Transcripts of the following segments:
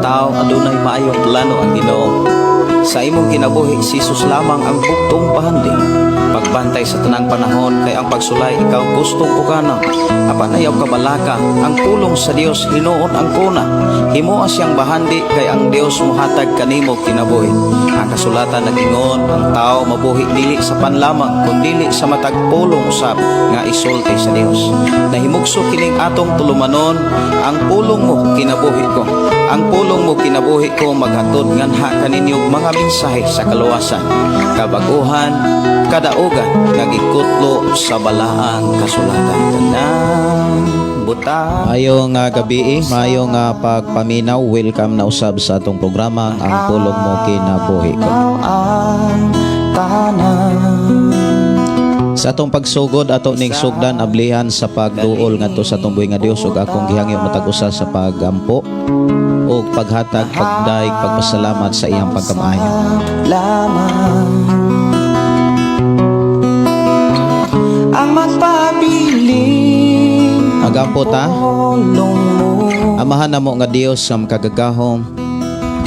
tao, adunay maayong plano ang Ginoo. Sa imong kinabuhi, si Jesus lamang ang buktong bahandi. Pagbantay sa tanang panahon kay ang pagsulay ikaw gustong ukana. Apan ayaw kabalaka, ang pulong sa Dios hinuon ang kuna. Himoa siyang bahandi kay ang Dios muhatag kanimo kinabuhi. Ang kasulatan nag-ingon, ang tao mabuhi dili sa pan lamang kundili sa matag pulong usab nga isulti sa Dios. Nahimugso kining atong tulumanon, ang pulong mo kinabuhi ko. Ang pulong mo kinabuhi ko maghatod nganha kaninyo mga mensahe sa kaluwasan, kabaguhan, kadaugan nga gikutlo sa balaang kasulatan. Tanang buta. Maayong gabi, maayong pagpaminaw. Welcome na usab sa atong programa Ang Pulong Mo Kinabuhi Ko. Ang tanan. Sa atong pagsugod, ato ning sugdan ablihan sa pagduol ngadto sa atong buhi nga Dios ug akong gihangyo matag usa sa pagampo ug paghatag, pagdayeg, pagpasalamat sa iyang pagkamaayo. Lamang ang magpabilin Magampo ta. Pulong mo. Amahan namo nga Dios nga makagagahom,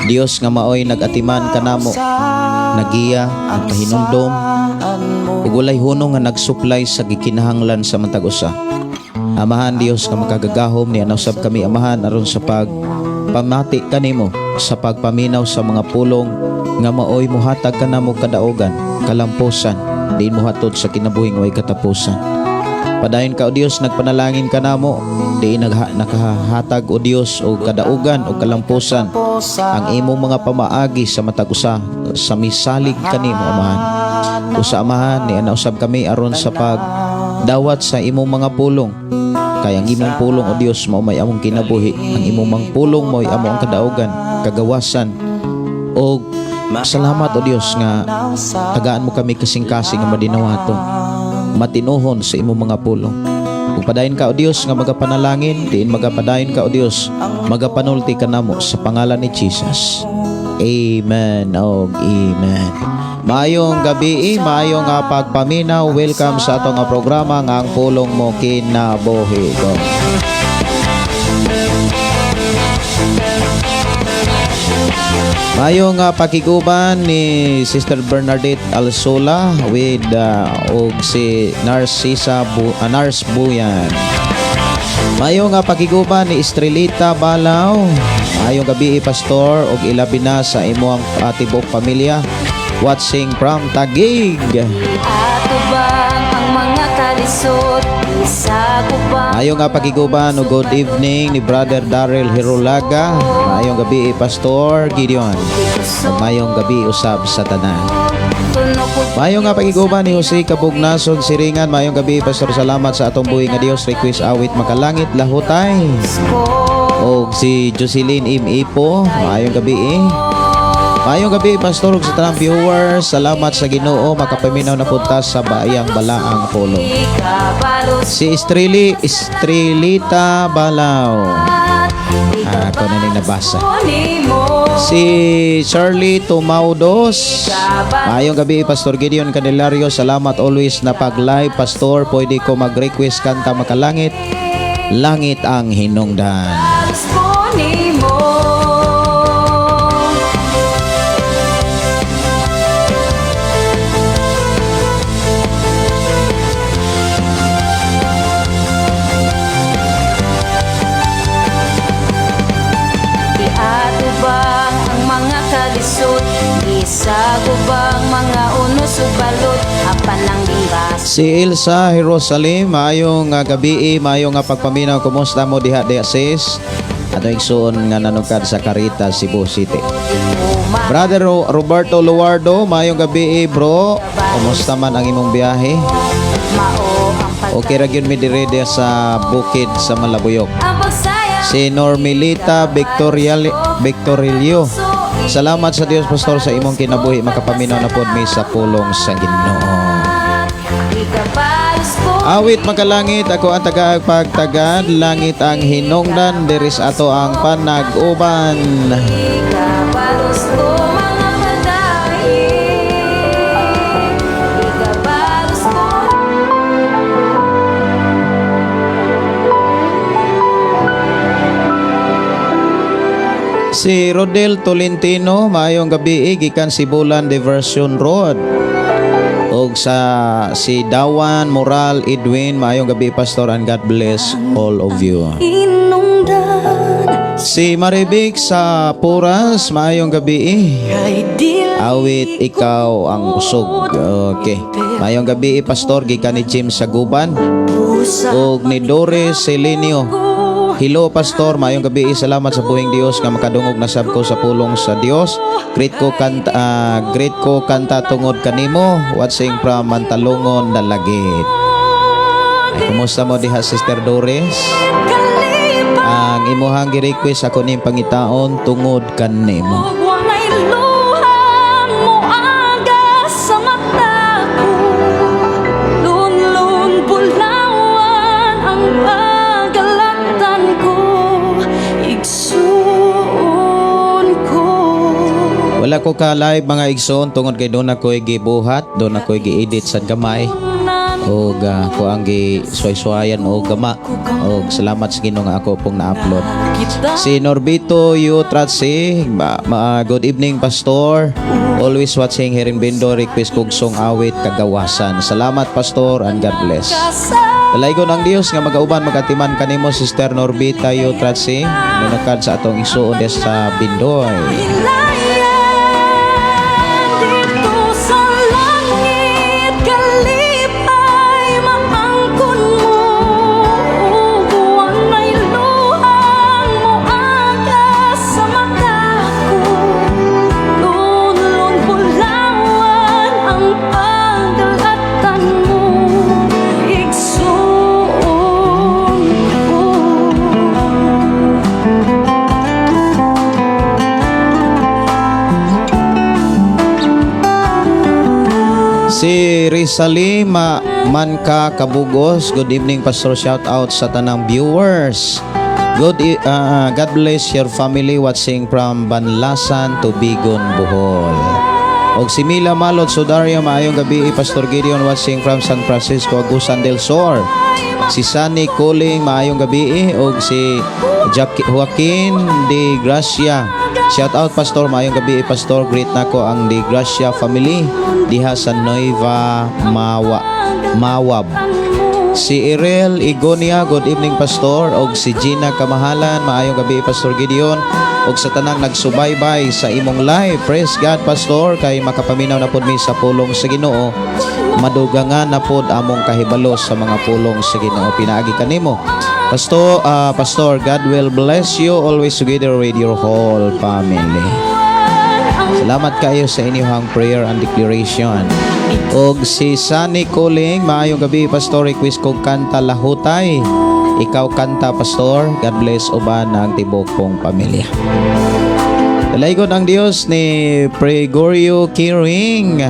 Dios nga maoy nag-atiman kanamo, nagiya, nagpahinumdom, ug walay hunong nga nagsuplay sa gikinahanglan sa matag usa. Amahan Dios nga makagagahom, ni usab kami, Amahan, aron sa pag pamati kanimo, sa pagpaminaw sa mga pulong nga maoy muhatag kanamo kadaugan, kalampusan, diin mohatod sa kinabuhing way katapusan. Padayon ka, O Dios, nagpanalangin kanamo, diin nakahatag, O Dios, og kadaugan o kalampusan ang imong mga pamaagi sa matag usa sa misalig kanimo, Amahan. Usa, Amahan, ni usab kami aron sa pag dawat sa imong mga pulong. Kay ang imong pulong, O Dios, mao may among kinabuhi. Ang imong mga pulong mao'y amo ang kadaugan, kagawasan. O salamat, O Dios, nga tagaan mo kami kasing-kasing nga madinawaton, matinuhon sa imong mga pulong. Ug padayon ka, O Dios, nga magapanalangin, diin magapadayon ka, O Dios, magapanulti kanamo sa pangalan ni Jesus. Amen og amen. Maayong gabi, maayong pagpaminaw. Welcome sa atong programa nga Ang Pulong Mo Kinabuhi Ko. Maayong pakiguban ni Sister Bernadette Alsola with og si Narcisa Nars Buyan. Maayong pakiguban ni Estrelita Balaw. Maayong gabi, Pastor, og ilabi na sa imong tibuok pamilya watching from Taguig. Atubang ang mga kalisod, isagubang Maayong nga pakiguban o good evening ni Brother Daryl Hirulaga. Maayong gabi, Pastor Gideon. Ug maayong gabi usab sa tanan. Maayong nga pakiguban ni Jose Kabugnason Siringan. Maayong gabi, Pastor. Salamat sa atong buhi nga Dios. Request awit Makalangit Lahutay. Og si Jocelyn M. Ipo. Maayong gabi eh. Maayong gabi, Pastor, ug sa tanang viewers. Salamat sa Ginoo, makapaminaw na punta sa bayang balaang pulong. Si Estrelita Balaw. Ah, ako na ning nabasa. Si Charlie Tumaudos. Maayong gabi, Pastor Gideon Candelario. Salamat always na pag-live, Pastor. Pwede ko mag-request kanta Makalangit, Langit ang Hinungdan. Nimo. Iatubang ang mga kalisod, Isagubang mga unos ug balot, apan ang gimbas. Si Elsa Jerusalem, maayong gabi, maayong pagpaminaw. Kumusta mo diha diha, sis? Ato igsuon nga nanungkad sa Caritas, Cebu City. Brother Roberto Luardo, maayong gabi, bro. Kumusta man ang imong biyahe? Mao ang Okay ra gyud mi dire diha sa bukid sa Malabuyok. Ang pagsaya Si Normilita Victorillo. Salamat sa Dios, Pastor, sa imong kinabuhi, makapaminaw na pod mi sa pulong sa Ginoo. Ikabalos ko. Awit Makalangit, ako ang tagapagtagad, langit ang hinungdan, diris ato ang panag-uban. Ikabalos ko mga padayin. Ikabalos ko. Si Rodel Tolentino, maayong gabi, gikan Sibulan Diversion Road. Og sa si Dawan Moral Edwin, maayong gabi, Pastor, and God bless all of you. Inungdan Si Maribik sa Puras, maayong gabi. kay dili Awit "Ikaw ang Kusog". Okay. Maayong gabi, Pastor, gikan ni Jim Saguban. Og ni Doris Selenio. Hello, Pastor, maayong gabi. Salamat sa buhing Dios nga makadungog na sab ko sa pulong sa Dios. Greet ko kanta "Tungod Kanimo". Watching from Mantalongon, Dalagit. Ay, kumusta mo diha, Sister Doris? Ang imuhang gi-request, ako ning pangitaon, "Tungod Kanimo". Ug walay luhang moaga sa mata ko. Lunlun bulawan ang pagalatan ko, igsuon ko. Wala ko ka live, mga igsoon, tungod kay doon ako'y gibuhat, doon ako'y gi-edit sa gamay. Og ko ang gi suway-suwayan og gama. Og salamat sa Ginoo nga ako pong na-upload. Kita Si Norbito Yu Tratsi, good evening, Pastor. Always watching here in Bendo, request kog song awit "Kagawasan". Salamat, Pastor, and God bless. Dalaygon ang Dios nga magauban, magatiman kanimo, Sister Norbita Yu Tratsi. Nunukad sa atong igsuon des sa Bindoy. Hilayan dito sa langit, kalipay maangkon mo. Ug walay luhang moaga sa mata ko. Lunlun bulawan ang pagalatan mo, igsuon ko. Si Rizali Manka Kabugos, good evening, Pastor, shout out sa tanang viewers. God bless your family, watching from Banlasan, Tubigon, Bohol. Og si Mila Malot Sudario, maayong gabi, Pastor Gideon, watching from San Francisco, Agusan del Sur. Si Sunny Kuling, maayong gabi, og si Jack Joaquin de Gracia. Shout out, Pastor, maayong gabi, Pastor. Greet nako ang De Gracia family diha sa Nueva Mawa Mawab. Si Irel Igonia, good evening, Pastor. Og si Gina Kamahalan, maayong gabi, Pastor Gideon. Og sa tanang nagsubaybay sa imong live, praise God, Pastor, kay makapaminaw na pod mi sa pulong sa Ginoo. Madugangan na pod among kahibalo sa mga pulong sa Ginoo pinaagi kanimo. Pastor, Pastor, God will bless you always together with your whole family. Salamat kayo sa inyong prayer and declaration. Og si Sunny Kuling, maayong gabi, Pastor, request kog kanta "Lahutay". Ikaw kanta, Pastor. God bless uban ang tibok kong pamilya. Dalaygon ang Dios ni Gregorio Kiring.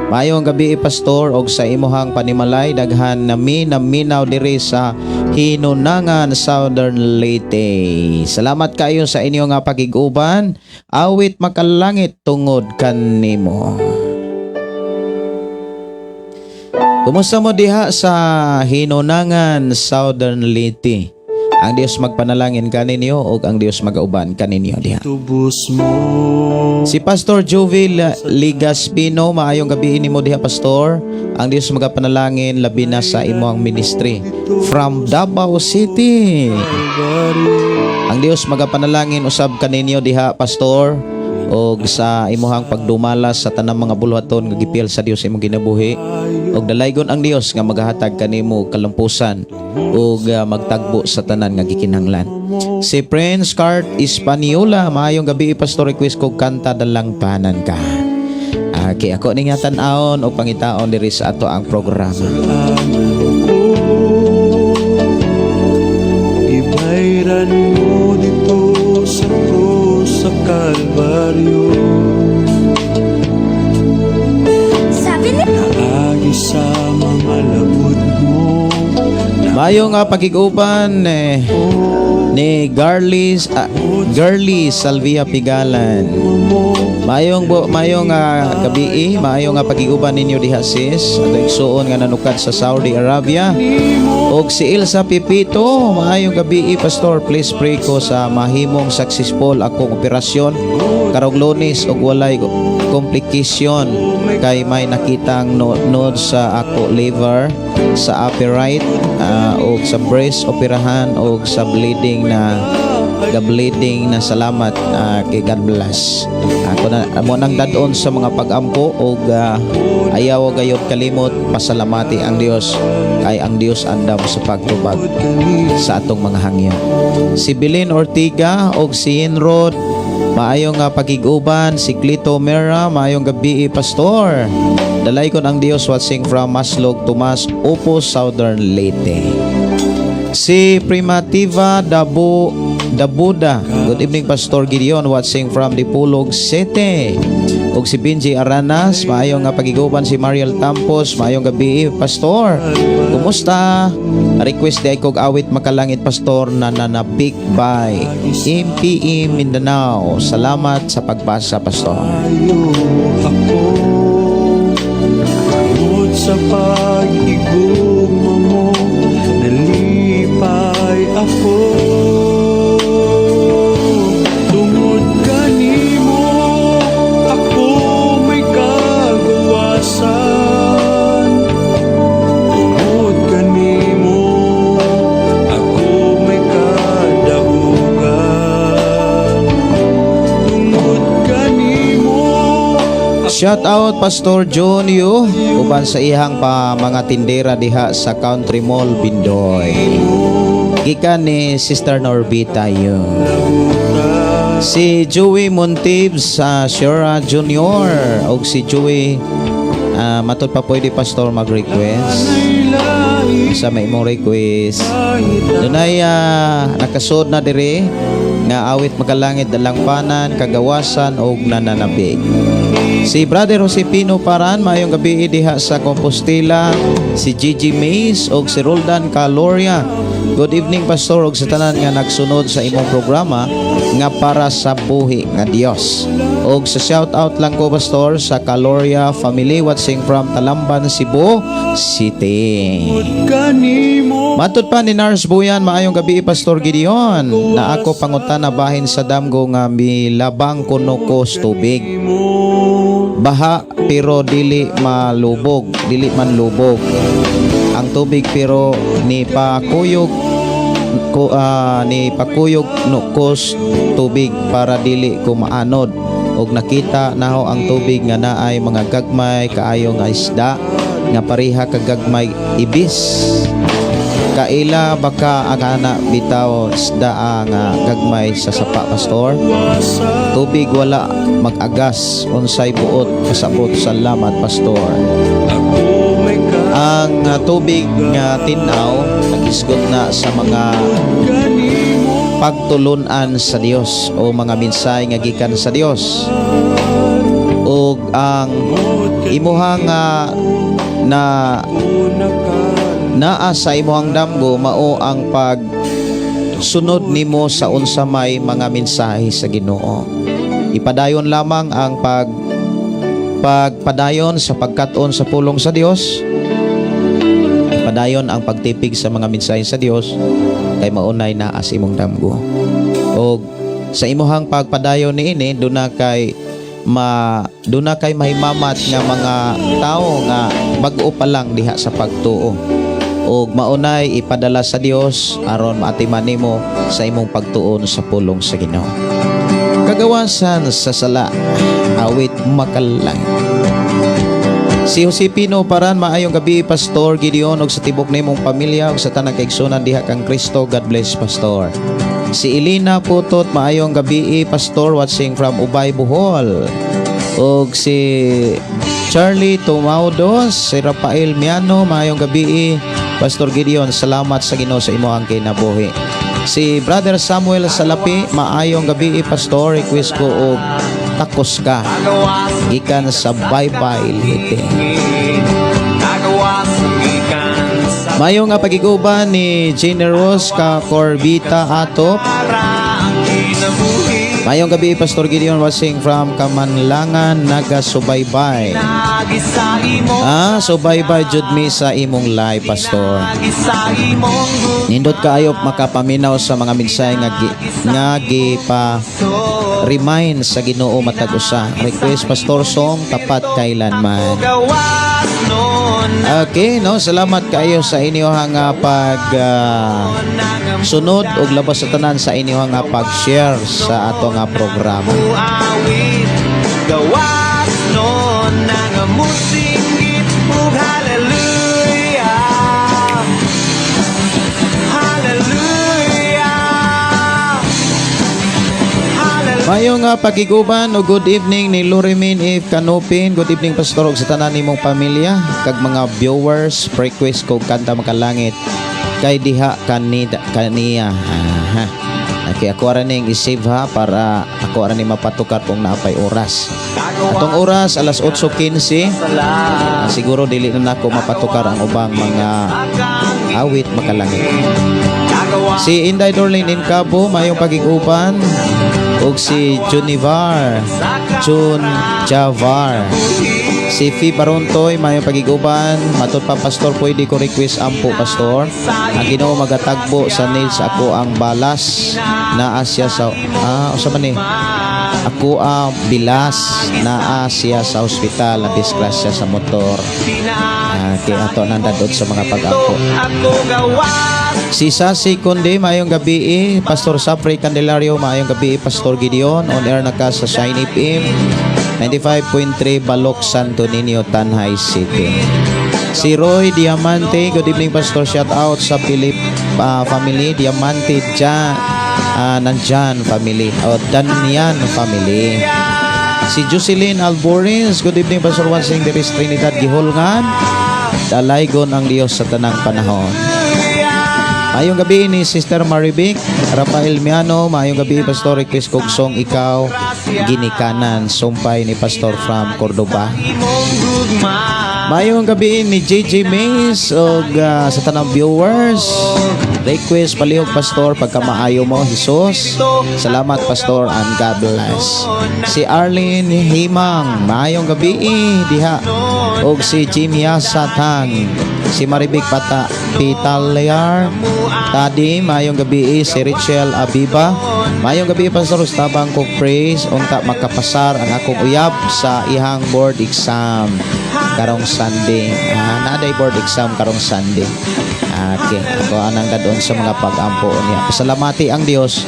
Maayong gabi, Pastor, og sa imuhang panimalay, daghan nami naminaw diri sa Hinunangan, Southern Leyte. Salamat kayo sa inyong nga pagig-uban. Awit "Makalangit Tungod Kanimo". Kumusta mo diha sa Hinunangan, Southern Leyte? Ang Dios magpanalangin kaninyo ug ang Dios magauban kaninyo diha. Tubos mo. Si Pastor Jovi Ligaspino, maayong gabi nimo diha, Pastor. Ang Dios magapanalangin labi na sa imong ministry. From Davao City. Ang Dios magapanalangin usab kaninyo diha, Pastor, og sa imuhang pagdumala sa tanang mga buluhaton nga gipil sa Dios sa imong kinabuhi, og dalaygon ang Dios nga magahatag kanimo kalampusan ug magtagbo sa tanan nga gikinahanglan. Si Prince Cart Hispaniola, maayong gabi, Pastor, request kog kanta "Dalangpanan Ka". Okay, ako ning tan-awon o pangitaon diri sa ato ang programa. Ko gibayran mo dito sa krus sa Kalbaryo. Sabi ni Naagi sa mga labot mo. Maayong nga pagig-uban eh, Ni Girly Salvia Pigalan. Maayong gabii, maayong nga pagiguban ninyo diha, sis. Ato igsuon nga nanukad sa Saudi Arabia. Og si Ilsa Pipito, maayong gabii, Pastor. Please pray ko sa mahimong successful akong operasyon karong Lunes og walay complication kay may nakitang no, node sa ako liver sa upper right og sa breast operahan og sa bleeding na ga bleeding na. Salamat kay God bless. Ako na mo nang dadon sa mga pagampo og ayaw gayud kalimot pasalamati ang Dios kay ang Dios andam sa pagtubag sa atong mga hangyo. Si Bilin Ortiga og si Enrod, maayong nga pagig-uban. Si Clito Mera, maayong gabi, Pastor. Dalaykon ang Dios, watching from Maslog, Tomas Opo, Southern Leyte. Si Primativa Dabu Dabuda, good evening, Pastor Gideon, watching from Dipolog City. Ug si Benji Aranas, maayong nga pagiguban. Si Mariel Tampos, maayong gabi, Pastor. Kumusta? Request di kog awit Makalangit, Pastor, na nanabik by MPE Mindanao. Salamat sa pagbasa, Pastor. Ayo ako. Tungod sa pag-igugma mo, nalipay ako. Tungod kanimo, ako may kagawasan. Tungod kanimo, ako may kadaugan. Tungod kanimo. Shout out Pastor John Yu uban sa iyang pa mga tindera diha sa Country Mall Bindoy. Gikan ni Sister Norbita Yu. Si Joey Montibs sa Shura Junior og si Joey, matud pa pwede, Pastor, mag-request sa may imong request. Dunay nakasud na dire nga awit Makalangit, Dalangpanan, Kagawasan og Nananabig. Si Brother Josepino Paran, maayong gabi diha sa Compostela. Si Gigi Mays og si Roldan Caloria. Good evening, Pastor, og sa tanan nga nagsunod sa imong programa nga para sa buhi nga Dios. Og sa shout out lang ko, Pastor, sa Caloria family watching from Talamban, Cebu City. Kanimo. Matod pa ni Nars Buyan, maayong gabi, Pastor Gideon. Na ako pangutana bahin sa damgo nga milabang kuno ko sa tubig. Baha pero dili malubog, dili man lubog ang tubig pero ni pakuyog no kos tubig para dili ko maanod og nakita naho ang tubig nga naay mga gagmay kaayo nga isda nga pareha kagagmay ibis. Kaila baka ang ana bitaw isda nga gagmay sa sapa, Pastor? Tubig wala mag-agas. Unsay buot pasabot? Salamat, Pastor. Ako may Ang tubig nga tinaw nagisgot na sa mga kanimo. Pagtulunan sa Dios o mga mensahe nga gikan sa Dios ug ang imuhang na naa sa imuhang damgo mao ang pag sunod nimo sa unsa may mga mensahe sa Ginoo. Ipadayon lamang ang pagpadayon sa pagkat-on sa pulong sa Dios. Padayon ang pagtipig sa mga mensahe sa Dios kay maunay naa sa imong damgo. Og sa imuhang pagpadayon niini, duna kay mahimamat nga mga tao nga bag-o pa lang diha sa pagtuo og maunay ipadala sa Dios aron maatiman nimo sa imong pagtuon sa pulong sa Ginoo. Kagawasan sa sala, awit Makalangit. Si Josepino Paran, maayong gabi, Pastor Gideon, ug sa tibok nimong pamilya ug sa tanang kaigsunan diha kang Kristo. God bless, Pastor. Si Elena Putot, maayong gabi, Pastor, watching from Ubay, Bohol. Ug si Charlie Tumaudos, si Rafael Miano, maayong gabi, Pastor Gideon, salamat sa Ginoo sa imong kinabuhi. Si Brother Samuel Salapi, maayong gabi, Pastor, request ko og Takos Ka gikan sa Baybay, Leyte. Kagawasan gikan sa Mayo nga pagiguban ni Generous ka Corbita Atop. Mayong gabi, Pastor Gideon watching from Kamanlangan, Nagasubaybay. Ah, subaybay jud mi sa imong live, Pastor. Nindot kaayo makapaminaw sa mga mensahe nga gipa remind sa Ginoo matag usa. Request, Pastor, song "Tapat Kailanman." Okay, no, salamat kaayo sa inyong nga pag sunod ug labas sa tanan sa inyong nga pag-share sa ato nga programa. Gawas nun ang musinggit ug hallelujah. Hallelujah. Hallelujah. Mayo nga pagiguban o good evening ni Lorimin If Kanupin. Good evening, Pastor, ug sa tanan nimong pamilya kag mga viewers. Request ko kanta "Makalangit Kay Diha Kanida Kaniya." Aha. Okay, ako ra ning i-save ha para ako ra ni mapatukar kung naapay oras. Atong oras alas 8:15. Ah, siguro dili na nako mapatukar ang ubang mga awit makalangit. Si Inday Dorlin Incabo, mayong pagiguban. Ug si Junivar, Jun Javar. Si Fi Barontoy, mayong pagiguban. Matod pa, Pastor, pwede ko request ampo, Pastor. Ang Ginoo magatagbo sa needs ako ang balas naa siya sa usa man ni? Ako ang bilas, naa siya sa ospital, na disgrasya sa motor. Ah, kay ato nang dadot sa mga pag-ampo. Si Sasi Kundi, maayong gabi eh. Pastor Sapre Candelario, maayong gabi eh. Pastor Gideon, on air na ka sa Shine FM 95.3 Balok, Santo Niño, Tanjay City. Si Roy Diamante, good evening, Pastor, shout out sa Philip family, Diamante Jan, Nandyan family, o Danyan family. Si Jocelyn Alborins, good evening, Pastor Wansing Deris Trinidad Gihulngan. Dalaygon ang Dios sa tanang panahon. Maayong gabi ni Sister Marivic, Rafael Miano, maayong gabi, Pastor, request kog song "Ikaw Ginikanan", sumpay ni Pastor from Cordoba. Maayong gabi ni JJ Mays og sa tanang viewers. Request palihog, Pastor, "Pagkamaayo Mo Jesus". Salamat, Pastor, and God bless. Si Arlene Himang, maayong gabi diha. Og si Jimmy Satang, si Marivic Pata Pitalyar, Tadi, maayong gabi si Rachel Abiba. Maayong gabi, Pastor, tabang ko praise unta makapasar ang akong uyab sa ihang board exam karong Sunday. Ah, naa board exam karong Sunday. Okay, ako anang dadon sa mga pag-ampo niya. Pasalamati ang Dios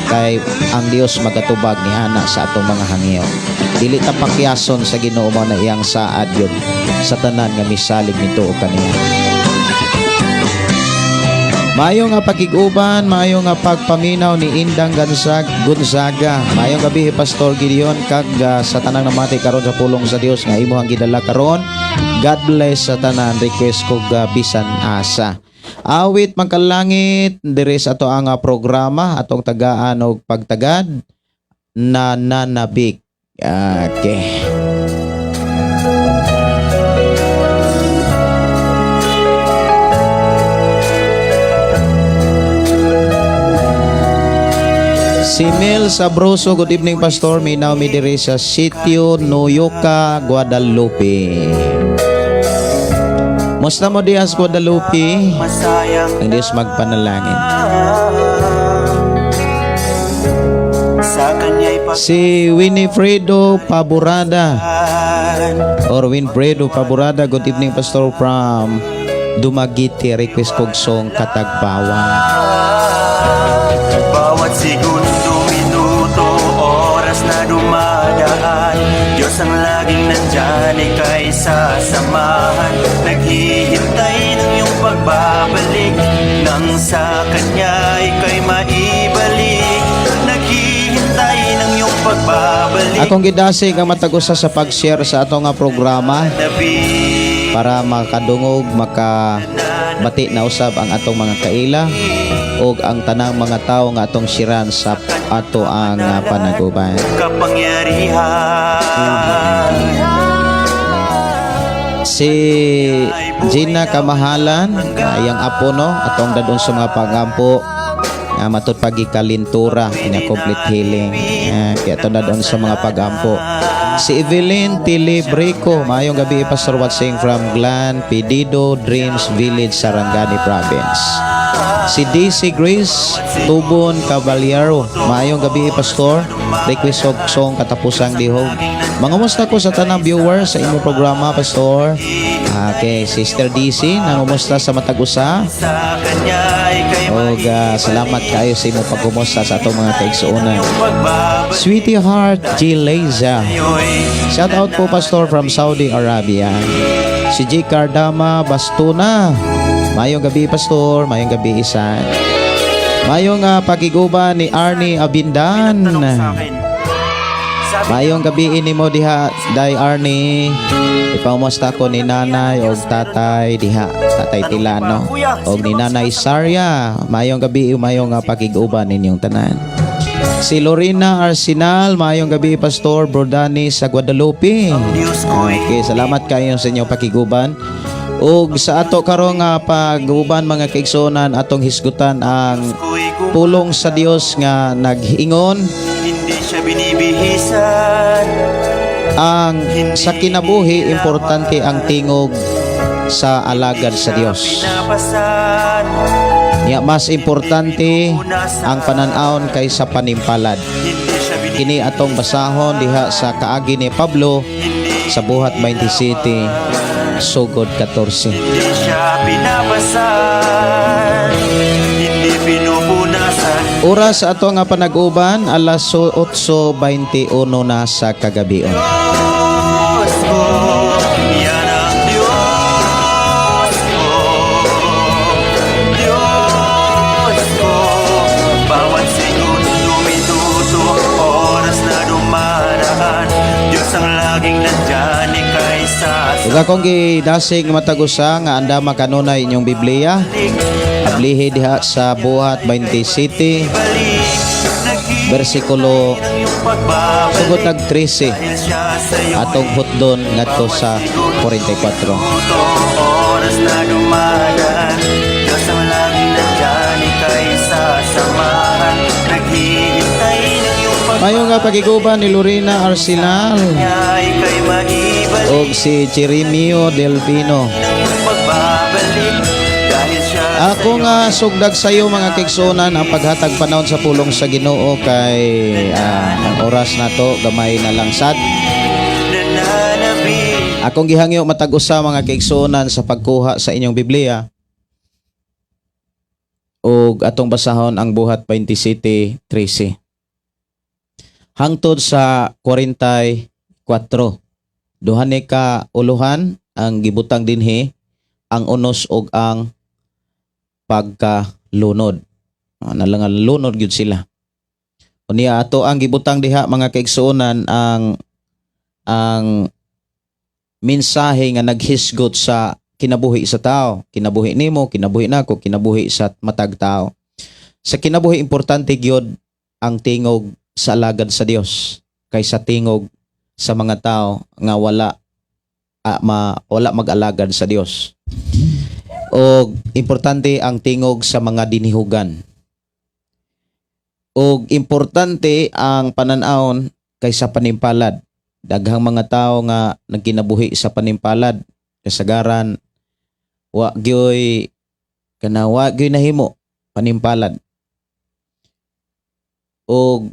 kay ang Dios magatubag ni ana sa atong mga hangyo. Dili ta pakyason sa Ginoo mo na iyang saad yun sa tanan nga misalig nito o kaniya. Maayo nga pakig-uban, maayo nga pagpaminaw ni Indang Gansag Gonzaga. Maayong gabi, Pastor Gideon, kag sa tanang namati karon sa pulong sa Dios nga imong gidala karon. God bless sa tanan. Request ko "Bisan Asa". Awit Magkalangit diri sa ato ang programa atong tagaan og pagtagad na nanabik. Okay. Si Mel Sabroso, good evening, Pastor. Minaw mi diri sa Sitio Noyoka, Guadalupe. Musta mo diha sa Guadalupe? Masayang Ang Diyos magpanalangin. Sa kanya'y Si Winifredo Paborada pagkaan or Winfredo Paborada, good evening, Pastor, from Dumaguete, request kog song "Katagbawan". Bawat segundo, minuto, oras na dumadaan, Diyos ang laging nandyan, ika'y sasamahan. Naghihintay ng iyong pagbabalik, nang sa Kanya ika'y maibalik. Naghihintay ng iyong pagbabalik. Akong gidasig ang matag usa sa pag-share sa atong nga programa Nabi para makadungog, makabati na usab ang atong mga kaila ug ang tanang mga tawo nga atong shiran sa ato ang panaguban. Kapangyarihan Si ay Gina Kamahalan, iyang apo, no, atong dadon sa mga pagampo nga matud pagikalintura nya complete healing. Kaya atong dadon sa mga pagampo. Si Evelyn Tilibrico, maayong gabi, Pastor, watching from Glan Pedido Dreams Village, Sarangani Province. Si DC Grace Tubon Caballero, maayong gabi, Pastor. Request og song "Katapusang Lihog." Mangumusta ko sa tanang viewers sa imong programa, Pastor. Okay, Sister DC, nangumusta sa matag usa. Sa kanya ika'y Og salamat kayo sa imong pagkumusta sa atong mga kaigsuonan. Pagbabalik. Sweetie Heart G. Leza. Sa'yo'y Shout out po, Pastor, from Saudi Arabia. Si G. Cardama Bastuna. Mayong gabi, Pastor. Mayong gabi, isan. Mayong pakiguban ni Arnie Abindan. Tanong sa akin. Sabi Mayong gabi ini mo diha, Day Arnie. Ipaumusta ko ni nanay og tatay diha, Tatay Tilano og ni Nanay Sarya. Mayong gabi, mayong pakiguban ninyong tanan. Si Lorena Arsenal, mayong gabi, Pastor Brodani sa Guadalupe. Diyos ko'y Okay, salamat kayo sa inyong pakiguban. Og sa ato karong nga pag-uban, mga kaigsuonan, atong hisgutan ang ko'y pulong sa Dios nga naghingon Hindi siya binibihisan. Ang sa kinabuhi, importante ang tingog sa alagad sa Dios. Pinapasan. Nya mas importante ang panan-awon kaysa panimpalad. Hindi siya Kini atong basahon diha sa kaagi ni Pablo sa Buhat 27 sugod 14. Hindi siya pinapasan. Hindi pinupunasan. Oras sa ato nga panag-uban, alas 8:21 na sa kagabion. Diyos ko, yan ang Diyos ko. Diyos ko, bawat segundo, minuto, oras na dumaraan, Diyos ang laging nandyan, ika'y Ug akong gidasig matag usa nga andama kanunay inyong Biblia. Ablihi diha sa Buhat 27 balik. Bersikulo Ng iyong pagbabalik sugod nag 13 dahil siya sa'yo'y atong hutdon ngadto sa 44. minuto, oras na dumadaan, Diyos ang laging nandyan, ika'y sasamahan, naghihintay ng iyong Mayo nga pagiguban ni Lorena Arsenal niya, ika'y maibalik og si Jeremio Delfino. Ng iyong pagbabalik dahil siya Ako nga sugdag sa iyo, mga kaigsuonan, ang paghatag panahon sa pulong sa Ginoo kay ang oras nato gamay na lang sad. Nananabik. Akong gihangyo matag usa, mga kaigsuonan, sa pagkuha sa inyong Biblia ug atong basahon ang Buhat 27:13 hangtod sa 44. Duha ni ka uluhan ang gibutang dinhi, ang unos ug ang pagkalunod. Nalangan lunod gyud sila. Unya ato ang gibutang diha, mga kaigsuonan, ang mensahe nga naghisgot sa kinabuhi sa tao, kinabuhi nimo, kinabuhi nako, kinabuhi sa matag tao. Sa kinabuhi, importante gyud ang tingog sa alagad sa Dios kaysa tingog sa mga tao nga wala mag-alagad sa Dios. O importante ang tingog sa mga dinihugan. O importante ang panan-awon kaysa panimpalad. Daghang mga tao nga nagkinabuhi sa panimpalad, kasagaran wa gyoy kana wa gyoy nahimo, panimpalad. O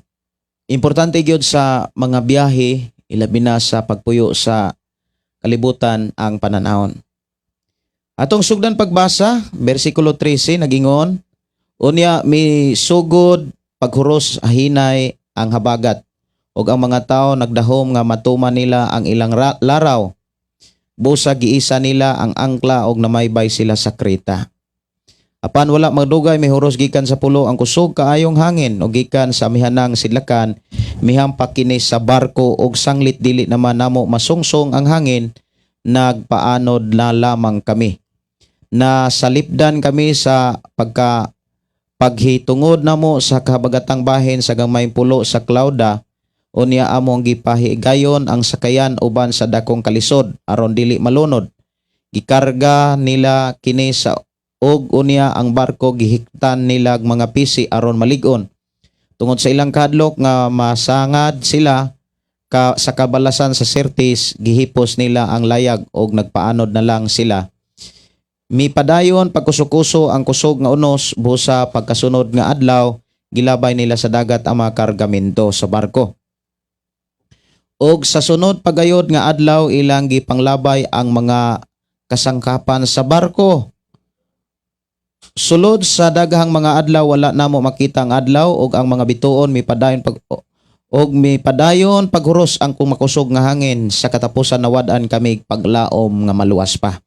importante gyud sa mga biyahe, ilabi na sa pagpuyo sa kalibutan, ang pananawon. Atong sugdan pagbasa, bersikulo 13 nagingon, "Unya mi sugod paghuros hinay ang habagat ug ang mga tao nagdahom nga matuman nila ang ilang laraw. Busa giisa nila ang angkla ug namaybay sila sa Kreta. Apan wala magdugay, mihuros gikan sa pulo ang kusog kaayong hangin ug gikan sa amihanang sidlakan mihampak kini sa barko, ug sanglit dili naman namo masungsong ang hangin, nagpaanod na lamang kami. Na salipdan kami sa pagka paghitungod namo sa kahabagatang bahin sa gamayng pulo sa Clauda. Unya among gipahigayon ang sakayan uban sa dakong kalisod aron dili malunod. Gikarga nila kini sa og unya ang barko gihiktan nila og mga pisi aron malig-on. Tungod sa ilang kahadlok nga masangad sila sa kabalasan sa Sirtis, gihipos nila ang layag og nagpaanod na lang sila. Mipadayon pagkuso-kuso ang kusog nga unos busa pagkasunod nga adlaw, gilabay nila sa dagat ang mga kargamento sa barko. Og sa sunod pagayod nga adlaw, ilang gipanglabay ang mga kasangkapan sa barko. Sulod sa daghang mga adlaw, wala namo makita ang adlaw og ang mga bituon. Mipadayon paghuros ang kumakusog nga hangin. Sa katapusan, nawad-an kami paglaom nga maluwas pa.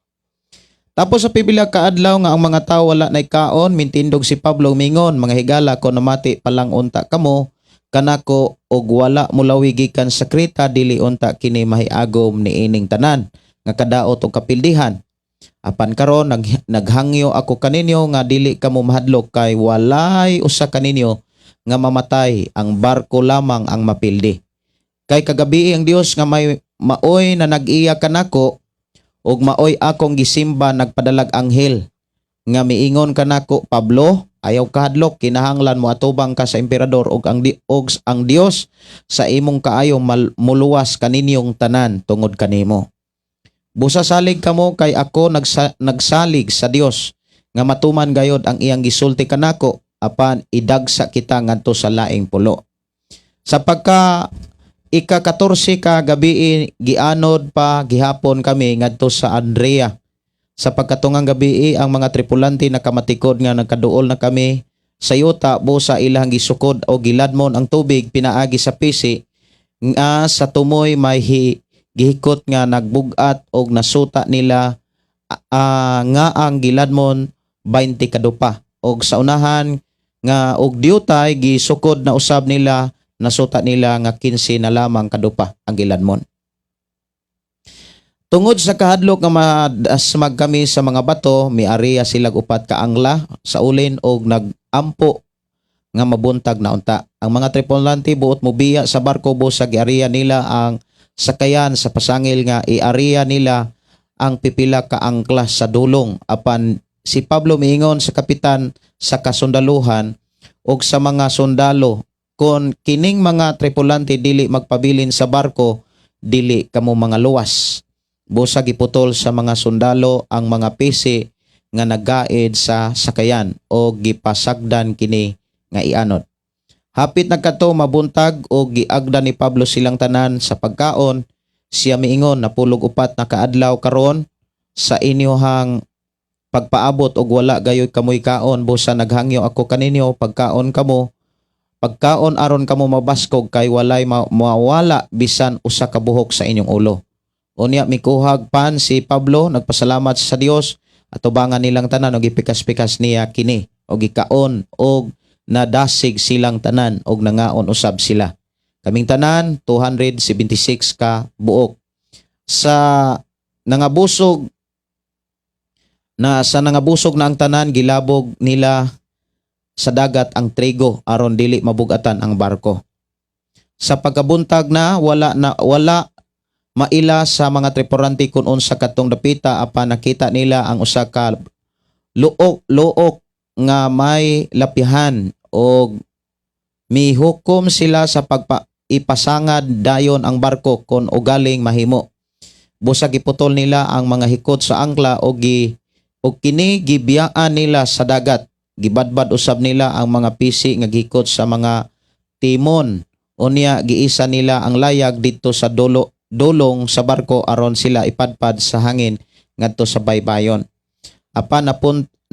Tapos sa pipila ka adlaw nga ang mga tawo wala nay kaon, mintindog si Pablo, mingon, "Mga higala, kon namati pa lang unta kamo kanako og wala mulawi gikan sa Creta, dili unta kini mahiagom niining tanan nga kadaot og kapildihan. Apan karon naghangyo ako kaninyo nga dili kamo mahadlok kay walay usa kaninyo nga mamatay, ang barko lamang ang mapildi. Kay kagabii, ang Dios nga may maoy na nag-iya kanako ug maoy akong gisimba nagpadalag anghel nga miingon kanako, 'Pablo, ayaw kahadlok, kinahanglan mo atubang ka sa emperador ug ang Dios sa imong kaayo muluwas kaninyong tanan tungod kanimo. Busa salig kamo kay ako nagsalig sa Dios nga matuman gayod ang iyang gisulti kanako, apan idagsa kita ngadto sa laing pulo.' Sa pagka ika-14 ka gabii, gianod pa gihapon kami ngadto sa Adria. Sa pagkatungang gabii, ang mga tripulante nakamatikod nga nagkaduol na kami sa yuta busa ilang gisukod o giladmon ang tubig pinaagi sa pisi nga sa tumoy may gihikot nga nagbugat og nasuta nila nga ang giladmon 20 kadupa, og sa unahan nga og diutay gisukod na usab nila, nasuta nila nga 15 na lamang kadupa ang giladmon. Tungod sa kahadlok nga madasmag kami sa mga bato, miariya silag upat ka angla sa ulin og nagampo nga mabuntag na unta. Ang mga tripulante buot mobiya sa barko busa giariya nila ang sakayan sa pasangil nga iariya nila ang pipila ka angkla sa dulong. Apan si Pablo miingon sa kapitan sa kasundaluhan og sa mga sundalo, "Kon kining mga tripulante dili magpabilin sa barko, dili kamo mga luwas." Busa giputol sa mga sundalo ang mga pisi nga naggaid sa sakayan o gipasagdan kini nga ianod. Hapit nagkato mabuntag o giagda ni Pablo silang tanan sa pagkaon. Siya miingon, "Napulog 4 na kaadlaw karon sa inyohang pagpaabot og wala gayoy kamoy kaon. Busa naghangyo ako kaninyo, pagkaon kamo, pagkaon aron kamo mabaskog, kay walay mawala bisan usa ka buhok sa inyong ulo." Unya mikuhag pan si Pablo, nagpasalamat sa Dios atubangan nilang tanan og gipikas-pikas niya kini og gikaon, og nadasig silang tanan og nangaon usab sila. Kaming tanan 276 ka buok. Sa nangabusog na ang tanan, gilabog nila sa dagat ang trigo aron dili mabugatan ang barko. Sa pagkabuntag na, wala na wala maila sa mga tripulante kung unsa katong dapita, apan nakita nila ang usa ka luok luok nga may lapyahan og mihukom sila sa pagpa ipasangad dayon ang barko kon ugaling mahimo. Busa giputol nila ang mga hikot sa angkla og kini gibiyaan nila sa dagat. Gibadbad usab nila ang mga pisi nga gihikot sa mga timon. Unya giisa nila ang layag didto sa dulo dulong sa barko aron sila ipadpad sa hangin ngadto sa baybayon. Apan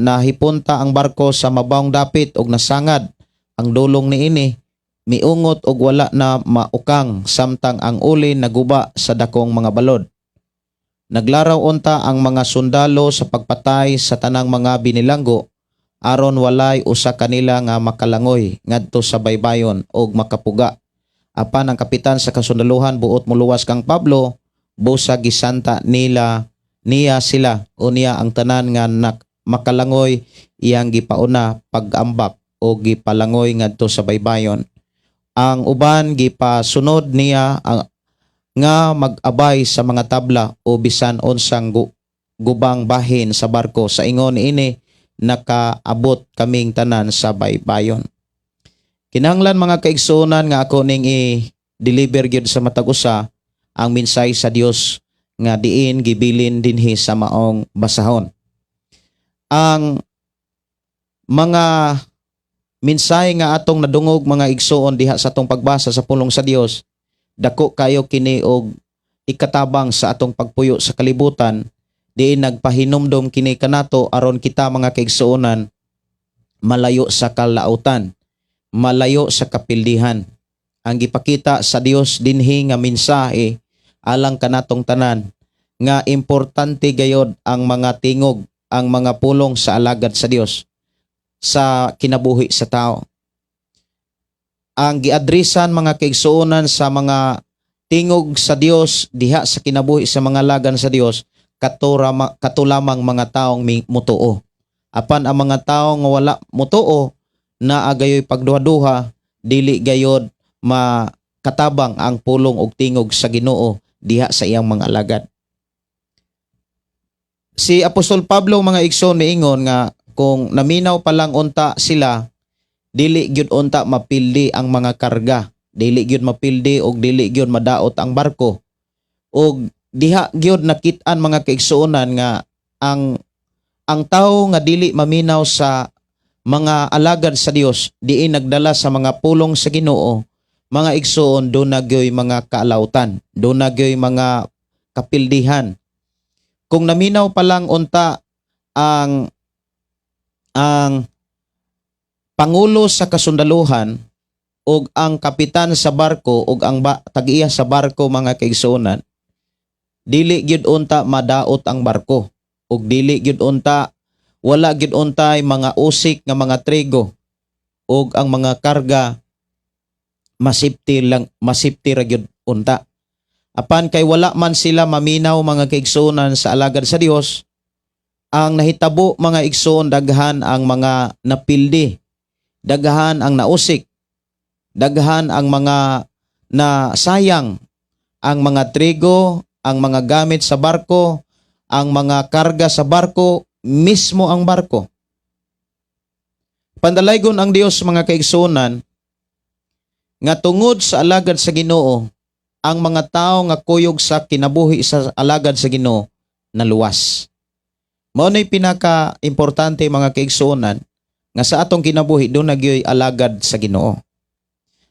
nahipunta ang barko sa mabawong dapit og nasangad ang dulong niini, miungot og wala na maukang samtang ang ulin naguba sa dakong mga balod. Naglaraw unta ang mga sundalo sa pagpatay sa tanang mga binilanggo aron walay usa kanila nga makalangoy ngadto sa baybayon og makapuga. Apan ang kapitan sa kasundaluhan buot muluwas kang Pablo, busa gisanta nila niya sila. Unya ang tanan nga makalangoy iyang gipauna pag-ambak o gipalangoy ngadto sa baybayon. Ang uban gipasunod niya nga mag-abay sa mga tabla o bisan unsang gubang bahin sa barko. Sa ingon ini, nakaabot kaming tanan sa baybayon. Kinahanglan, mga kaigsuonan, nga ako ning i-deliver gyud sa matag usa ang mensahe sa Dios nga diin gibilin dinhi sa maong basahon. Ang mga mensahe nga atong nadungog, mga igsuon, diha sa atong pagbasa sa pulong sa Dios, dako kayo kini og ikatabang sa atong pagpuyo sa kalibutan, diin nagpahinumdom kini kanato aron kita, mga kaigsuonan, malayo sa kalautan, malayo sa kapildihan. Ang gipakita sa Dios dinhi nga mensahe alang kanatong tanan nga importante gayod ang mga tingog, ang mga pulong sa alagad sa Dios sa kinabuhi sa tao. Ang giadresan, mga kaigsuonan, sa mga tingog sa Dios diha sa kinabuhi sa mga alagad sa Dios, kato lamang mga taong mutuo. Apan ang mga tao nga wala mutuo, naa gayoy pagduha-duha, dili gayod makatabang ang pulong og tingog sa Ginoo diha sa iyang mga alagad. Si Apostol Pablo, mga igsoon, miingon nga kung naminaw pa lang unta sila, dili gyud unta mapildi ang mga karga, dili gyud mapildi og dili gyud madaot ang barko. Og diha gyud nakit-an, mga kaigsuonan, nga ang tao nga dili maminaw sa mga alagad sa Dios, diin nagdala sa mga pulong sa Ginoo, mga igsuon, duna gyoy mga kaalautan, duna gyoy mga kapildihan. Kung naminaw pa lang unta ang pangulo sa kasundaluhan ug ang kapitan sa barko ug ang tag-iya sa barko, mga kaigsuonan, dili gyud unta madaot ang barko ug dili gyud unta, wala gyud untay mga usik nga mga trigo ug ang mga karga masipti lang, masipti ra gyud unta. Apan kay wala man sila maminaw, mga kaigsuonan, sa alagad sa Dios, ang nahitabo, mga igsoon, daghan ang mga napildi, daghan ang nausik, daghan ang mga nasayang, ang mga trigo, ang mga gamit sa barko, ang mga karga sa barko, mismo ang barko. Pandalaygon ang Dios, mga kaigsuonan, nga tungod sa alagad sa Ginoo, ang mga tao nga kuyog sa kinabuhi sa alagad sa Ginoo naluwas. Mao na'y pinaka-importante, mga kaigsuonan, nga sa atong kinabuhi duna gyoy alagad sa Ginoo.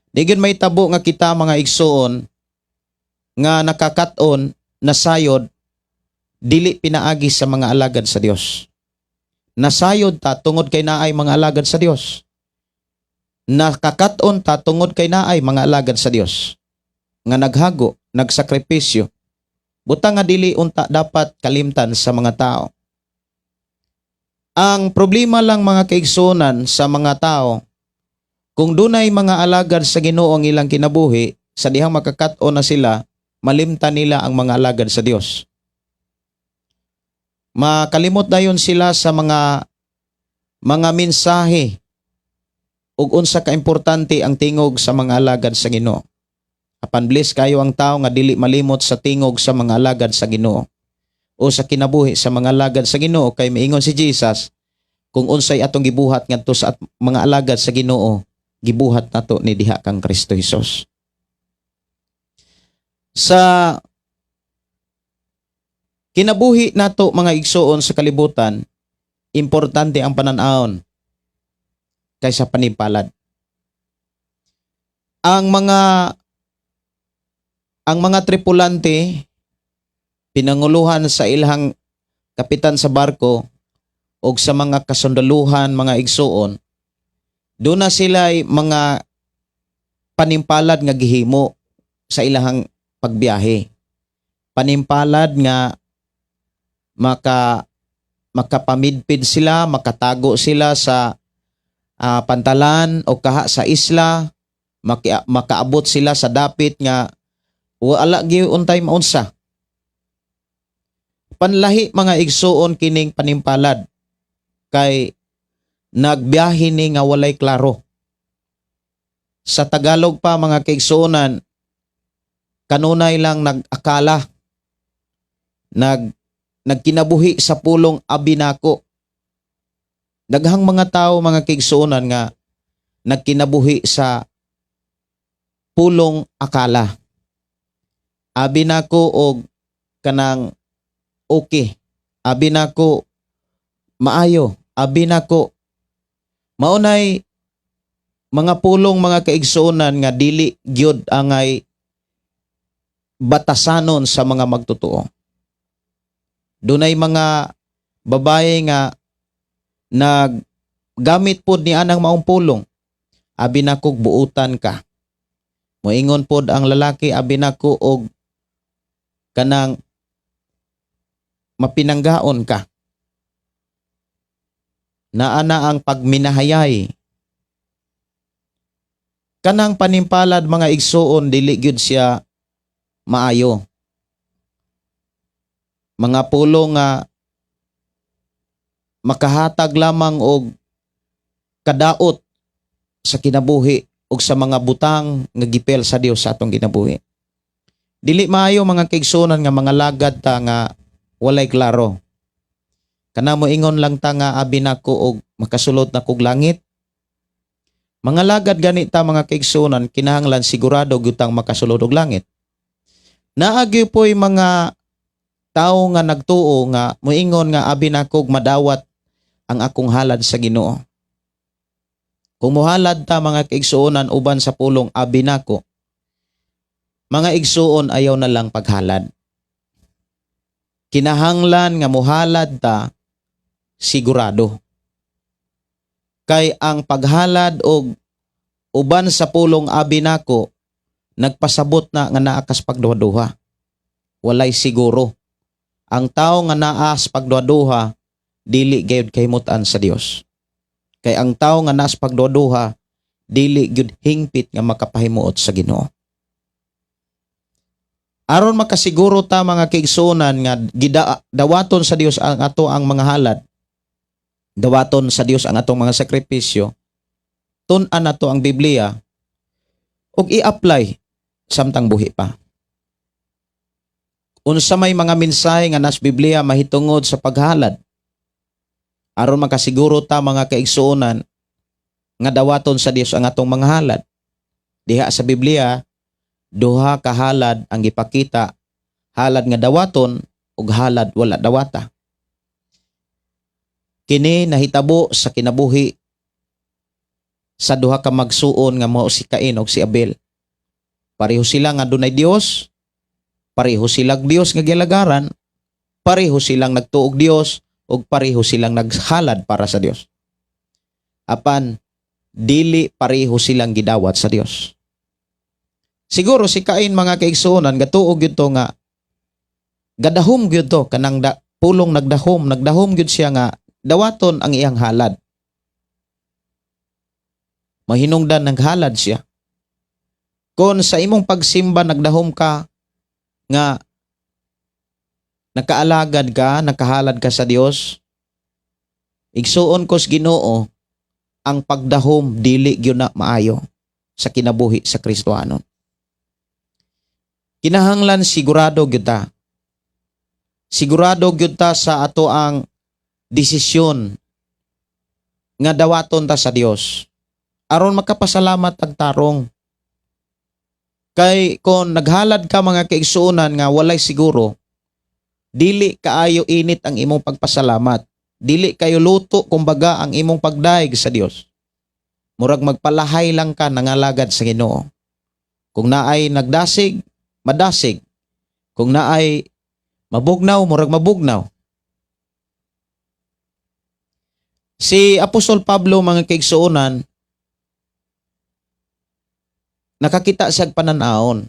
Di gyud mahitabo nga kita, mga igsuon, nga nakakaton nasayod dili pinaagi sa mga alagad sa Dios. Nasayod ta tungod kay naay mga alagad sa Dios. Nakakaton ta tungod kay naay mga alagad sa Dios nga naghago, nagsakripisyo. Butang nga dili unta dapat kalimtan sa mga tao. Ang problema lang, mga kaigsuonan, sa mga tao, kung dunay mga alagad sa Ginoo ang ilang kinabuhi, sa dihang makakat-on na sila, malimtan nila ang mga alagad sa Dios. Makalimot dayon sila sa mga mensahe ug unsa ka importante ang tingog sa mga alagad sa Ginoo. Apan bless kayo ang tao nga dili malimot sa tingog sa mga alagad sa Ginoo o sa kinabuhi sa mga alagad sa Ginoo, kay miingon si Jesus, kung unsay atong gibuhat ngadto sa mga alagad sa Ginoo, gibuhat nato ni diha kang Kristo Jesus. Sa kinabuhi nato, mga igsuon, sa kalibutan, importante ang panan-awon kaysa panimpalad. Ang mga tripulante, pinanguluhan sa ilahang kapitan sa barko o sa mga kasundaluhan, mga igsuon, duna sila mga panimpalad nga gihimo sa ilahang pagbiyahe. Panimpalad nga makapamidpid sila, makatago sila sa pantalan o kaha sa isla, makaabot sila sa dapit nga wala gyud untay maunsa. Panlahi, mga igsuon, kining panimpalad kay nagbiyahe ni nga walay klaro. Sa Tagalog pa, mga kaigsuonan, kanunay lang nag-akala, nag nagkinabuhi sa pulong "abi nako". Daghang mga tao, mga kaigsuonan, nga nagkinabuhi sa pulong "akala". Abi nako og kanang okay. Abi nako maayo. Abi nako. Maunay mga pulong, mga kaigsuonan, nga dili gyud angay batasanon sa mga magtotoo. Dunay mga babae nga naggamit pod ni anang maong pulong. "Abi nako buutan ka." Moingon pod ang lalaki, "Abi nako og kanang mapinanggaon ka." Naa na ang pagminahayay. Kanang panimpalad, mga igsuon, dili gyud siya maayo. Mga pulong nga makahatag lamang og kadaot sa kinabuhi ug sa mga butang nga gipel sa Dios sa atong kinabuhi. Dili maayo, mga kaigsuonan, nga mga lagad ta nga walay klaro. Kana mo ingon lang ta nga "abi nako og makasulod na kog langit". Mga lagad gani ta, mga kaigsuonan, kinahanglan sigurado gyud tang makasulod og langit. Naa gyud po'y mga tawo nga nagtuo nga moingon nga "abi nako og madawat ang akong halad sa Ginoo". Kung muhalad ta, mga kaigsuonan, uban sa pulong "abi nako", mga igsuon, ayaw na lang paghalad. Kinahanglan nga muhalad ta sigurado. Kay ang paghalad og uban sa pulong "abi nako", nagpasabot na nga naa kas pagduha-duha. Walay siguro. Ang tao nga naa sa pagduha-duha, dili gayud kahimutan sa Dios. Kay ang tao nga naa sa pagduha-duha, dili gyud hingpit nga makapahimuot sa Ginoo. Aron makasiguro ta, mga kaigsuonan, nga dawaton sa Dios ang ato ang mga halad, dawaton sa Dios ang atong mga sakripisyo, tun-an nato ang Biblia ug i-apply samtang buhi pa. Unsa may mga mensahe nga nas Biblia mahitungod sa paghalad? Aron makasiguro ta, mga kaigsuonan, nga dawaton sa Dios ang atong mga halad. Diha sa Biblia, duha ka halad ang gipakita: halad nga dawaton ug halad wala dawata. Kini nahitabo sa kinabuhi sa duha ka magsuon nga mao si Cain ug si Abel. Pareho sila nga dunay Dios, pareho silang Dios nga gilagaran, pareho silang nagtuog Dios ug pareho silang naghalad para sa Dios. Apan dili pareho silang gidawat sa Dios. Siguro si Cain, mga kaigsuonan, gatuo gyud to nga gadahom gyud to kanang pulong nagdahom, nagdahom gyud siya nga dawaton ang iyang halad. Mahinungdan naghalad siya. Kung sa imong pagsimba nagdahom ka nga nakaalagad ka, nakahalad ka sa Dios, igsuon ko sa Ginoo, ang pagdahom dili gyud na maayo sa kinabuhi sa Kristohanon. Kinahanglan sigurado gyud ta. Sigurado gyud ta sa ato ang desisyon nga dawaton ta sa Dios. Aron makapasalamat tag tarong. Kay kung naghalad ka, mga kaigsuonan, nga walay siguro, dili kaayo init ang imong pagpasalamat. Dili kayo luto kumbaga ang imong pagdayeg sa Dios. Murag magpalahay lang ka nangalagad sa Ginoo. Kung naay nagdasig, madasig. Kung naay mabugnaw, murag mabugnaw. Si Apostol Pablo, mga kaigsuonan, nakakita siyag panan-awon.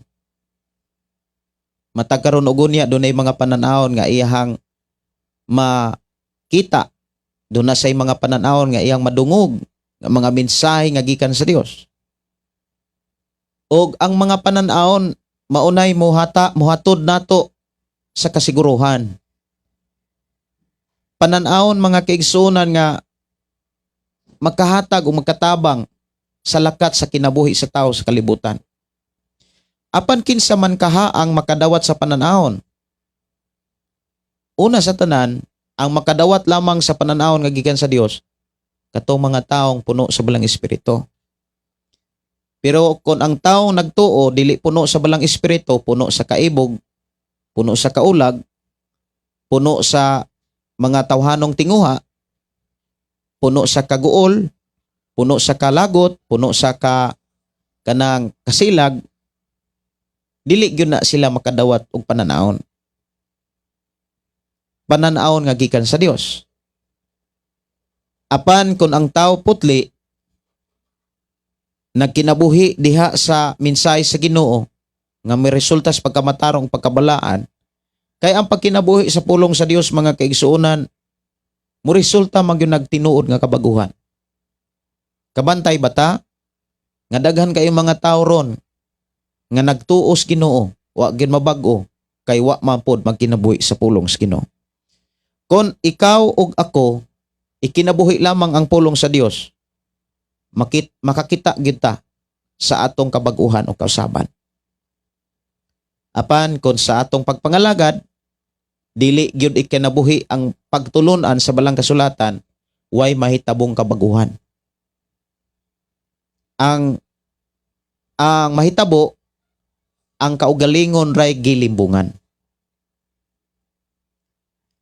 Matag karon og unya, dunay mga panan-awon nga iyahang makita. Duna say mga panan-awon nga iyang madungog, nga mga mensahe nga gikan sa Dios. Og ang mga panan-awon maunay muhatod nato sa kasiguruhan. Panan-awon, mga kaigsuonan, nga makahatag o makatabang sa lakat sa kinabuhi sa tao sa kalibutan. Apan kinsa man kaha ang makadawat sa panan-awon? Una sa tanan, ang makadawat lamang sa pananawon nga gikan sa Dios katong mga taong puno sa Balang Espiritu. Pero kung ang taong nagtuo dili puno sa Balang Espiritu, puno sa kaibog, puno sa kaulag, puno sa mga tawhanong tinguha, puno sa kaguol, puno sa kalagot, puno sa kanang kasilag, dili gyud na sila makadawat og pananawon. Pananawon nga gikan sa Dios. Apan kung ang tao putli nagkinabuhi diha sa mensahe sa Ginoo nga may resulta sa pagkamatarong, pagkabalaan, kay ang pagkinabuhi sa pulong sa Dios, mga kaigsuonan, mo resulta man gyud nagtinuod nga kabaguhan. Kabantay bata nga daghan kayo mga tao ron nga nagtuo sa Ginoo, wa gyud mabag-o kay wa man pod magkinabuhi sa pulong sa Ginoo. Kon ikaw ug ako ikinabuhi lamang ang pulong sa Dios, makakita gyud ta sa atong kabaguhan o kausaban. Apan kon sa atong pagpangalagad dili gyud ikinabuhi ang pagtulunan sa Balang Kasulatan, way mahitabong kabaguhan. Ang mahitabo, ang kaugalingon ray gilimbungan.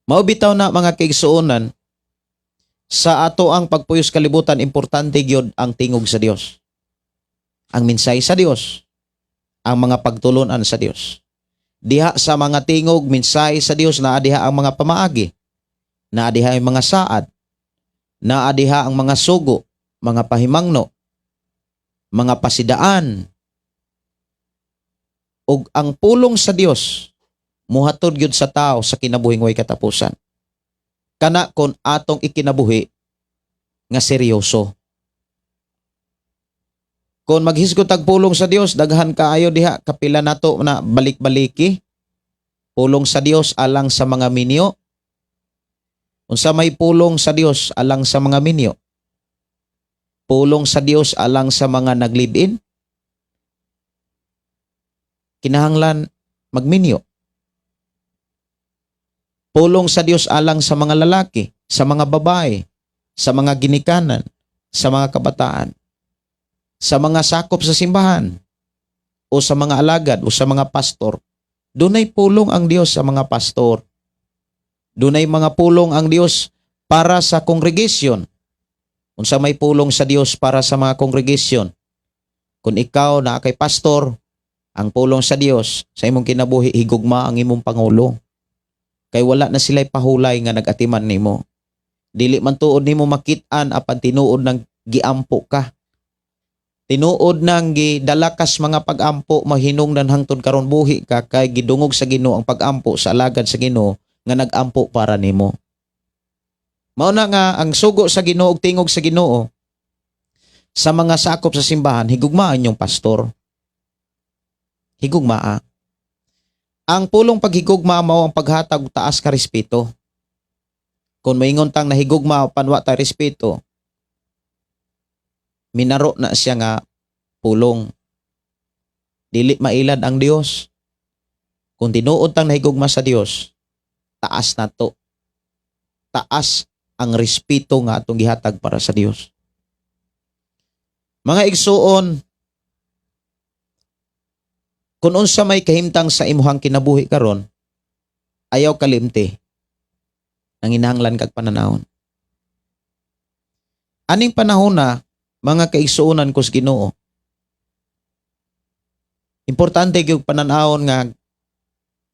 Mao bitaw na, mga kaigsuonan, sa ato ang pagpuyos kalibutan, importante gyud ang tingog sa Dios. Ang mensahe sa Dios, ang mga pagtulunan sa Dios. Diha sa mga tingog, mensahe sa Dios, naa diha ang mga pamaagi, naa diha ang mga saad, naa diha ang mga sugo, mga pahimangno, mga pasidaan. Ug ang pulong sa Dios muhatod gyud sa tao sa kinabuhing way katapusan. Kana kon atong ikinabuhi nga seryoso. Kung maghisgot tag pulong sa Dios, daghan kaayo diha, kapila nato na balik-baliki. Pulong sa Dios alang sa mga minyo. Unsa may pulong sa Dios alang sa mga minyo? Pulong sa Dios alang sa mga naglib-in? Kinahanglan magminyo. Pulong sa Dios alang sa mga lalaki, sa mga babae, sa mga ginikanan, sa mga kabataan, sa mga sakop sa simbahan, o sa mga alagad o sa mga pastor. Dunay pulong ang Dios sa mga pastor. Dunay mga pulong ang Dios para sa congregation. Unsa may pulong sa Dios para sa mga congregation? Kung ikaw na kay pastor, ang pulong sa Dios sa imong kinabuhi, higugma ang imong pangulo. Kay wala na sila'y pahulay nga nag-atiman nimo. Dili man tuod nimo makit-an, apan tinuod nang giampo ka. Tinuod nang gidala kas mga pag-ampo, mahinungdan hangtod karon buhi ka kay gidungog sa Ginoo ang pag-ampo sa alagad sa Ginoo nga nag-ampo para nimo. Mao na nga ang sugo sa Ginoo ug tingog sa Ginoo sa mga sakop sa simbahan, higugmaan yung pastor. Higugmaa. Ang pulong paghigugma mao ang paghatag og taas ka respeto. Kung maingon tang nahigugma apan wa tay respeto, minaro na siya nga pulong. Dili mailad ang Dios. Kung tinuod tang nahigugma sa Dios, taas na to. Taas ang respeto nga atong gihatag para sa Dios. Mga igsuon, kung unsa may kahimtang sa imuhang kinabuhi karon, ayaw kalimti nanginahanglan kag pananawon. Aning panahon na, mga kaigsuonan ko sa Ginoo, importante gyud pananawon nga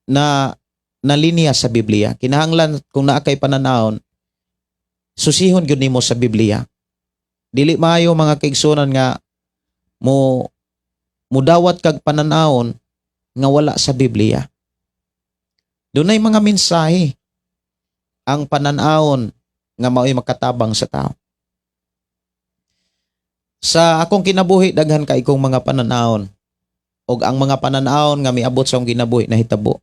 na na linya sa Biblia. Kinahanglan kung naa kay pananawon, susihon gyud nimo sa Biblia. Dili maayo, mga kaigsuonan, nga mo mudawat kag pananawon nga wala sa Biblia. Dunay mga mensahe ang pananawon nga mao'y makatabang sa tao. Sa akong kinabuhi, daghan kay kong mga pananawon ug ang mga pananawon nga miabot sa akong kinabuhi nahitabo.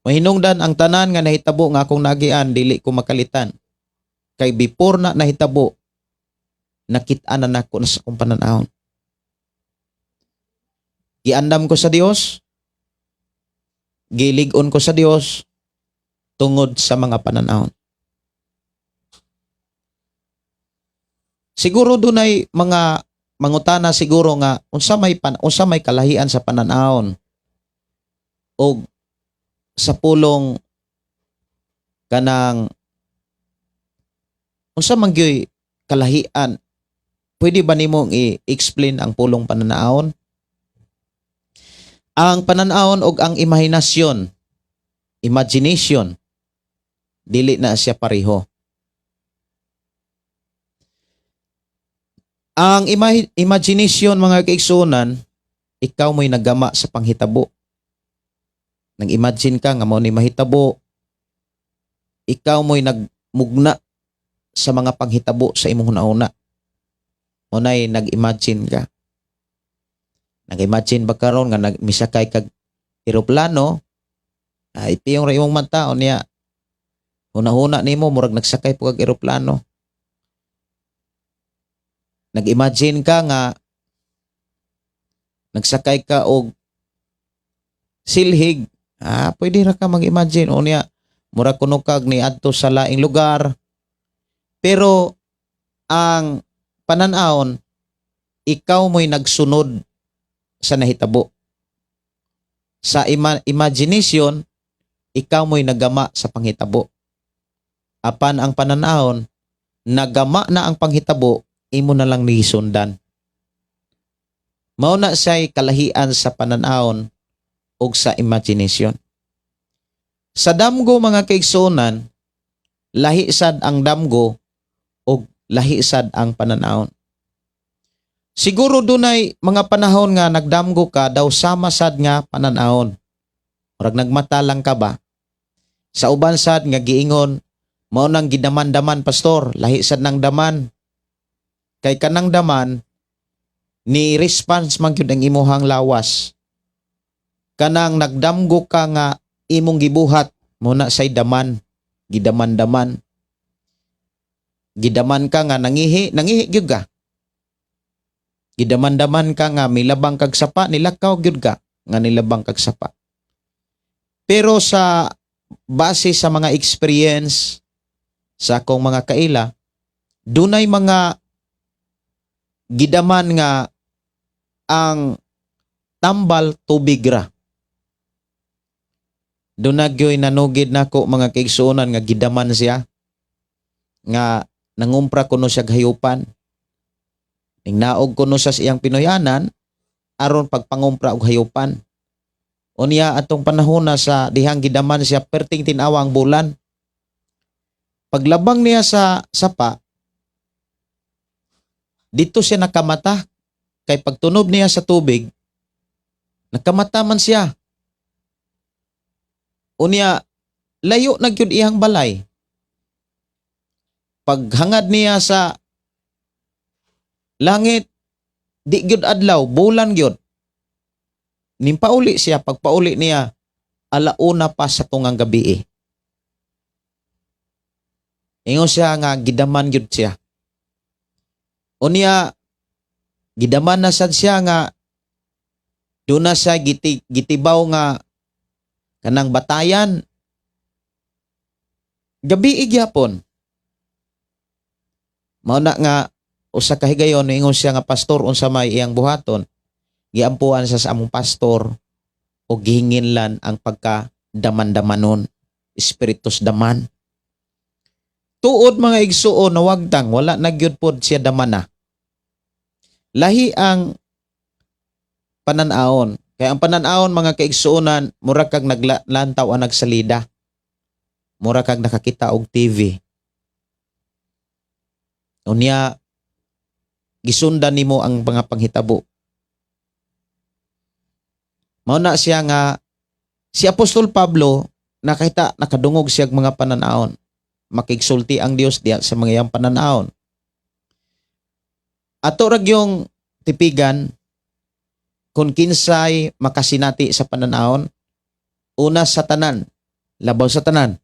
Mahinungdan ang tanan nga nahitabo nga akong nagian, dili ko makalitan. Kay before na nahitabo, nakit-an na nako na sa akong pananawon. Giandam ko sa Dios, gilig-on ko sa Dios, Tungod sa mga pananawon. Siguro dunay mga mangutana siguro nga unsa may kalahian sa pananawon og sa pulong kanang unsa man gyoy kalahian. Pwede ba nimong i-explain ang pulong pananawon? Ang pananawon og ang imahinasyon, imagination, dili na siya pareho. Ang imagination, mga kaigsuonan, ikaw mo'y nagama sa panghitabo. Nag-imagine ka nga mao ni mahitabo. Ikaw mo'y nagmugna sa mga panghitabo sa imong hunahuna. Mao nay nag-imagine ka. Nag-imagine ba karon nga nagmisakay kag eroplano, ay piyong ra imong mata, unya hunahuna nimo murag nagsakay po kag eroplano. Nag-imagine ka nga nagsakay ka og silhig, pwede ra ka mag-imagine, unya murag kuno kag niadto sa laing lugar. Pero ang panan-awon, ikaw mo'y nagsunod sa nahitabo. Sa imagination, ikaw mo'y nagama sa panghitabo. Apan ang panan-awon, nagama na ang panghitabo, imo na lang nisundan. Mao na siya'y kalahian sa panan-awon og sa imagination. Sa damgo, mga kaigsuonan, lahi sad ang damgo og lahi sad ang panan-awon. Siguro dunay mga panahon nga nagdamgo ka, daw sama sad nga panan-awon. Murag nagmata lang ka ba? Sa uban sad nga giingon, mao nang gidaman-daman, pastor, lahi sad nang daman. Kay kanang daman, ni response man gyud ang imuhang lawas. Kanang nagdamgo ka nga imong gibuhat, mao na say daman, gidaman-daman. Gidaman ka nga nangihi, nangihi gyud ka. Gidaman-daman ka nga milabang kag sapa, nilakaw gyud ka nga nilabang kag sapa. Pero sa base sa mga experience sa akong mga kaila, dunay mga gidaman nga ang tambal tubig ra. Dunay gyoy nanugid nako, mga kaigsuonan, nga gidaman siya nga nangumpra kuno siya hayupan. Ningnaog kuno sa iyang Pinoyanan aron pagpangumpra og hayupan. Unya atong panahon na sa dihang gidaman siya, perting tin-awa ang bulan. Paglabang niya sa sapa, dito siya nakamata, kay pagtunob niya sa tubig, nakamata man siya. Unya layo na gyud iyang balay. Paghangad niya sa langit, di gyud adlaw, bulan gyud. Nimpauli siya, pagpauli niya, alauna pa sa tungang gabi eh. Ingon siya nga gidaman gyud siya. Unya gidaman na sad siya nga doon na siya gitibaw nga kanang batayan. Gabi gyapon. Mao na nga usa ka higayon ingon siya nga, "Pastor, unsa may iyang buhaton?" Giampuan siya sa among pastor o gihinginlan ang pagka daman-damanon, espiritus daman. Tuod, mga igsuon, nawagtang wala na gyud pod siya damana. Lahi ang pananawon. Kaya ang pananawon, mga kaigsuonan, mura kag naglantaw ang nagsalida. Mura kag nakakita og TV. Unya gisundan nimo ang mga panghitabo. Mao na siya nga si Apostol Pablo nakita, nakadungog siya og mga pananawon. Makigsulti ang Dios diya sa mga iyang pananawon. Ato ra gyung tipigan kung kinsay makasinati sa pananawon. Una sa tanan, labaw sa tanan,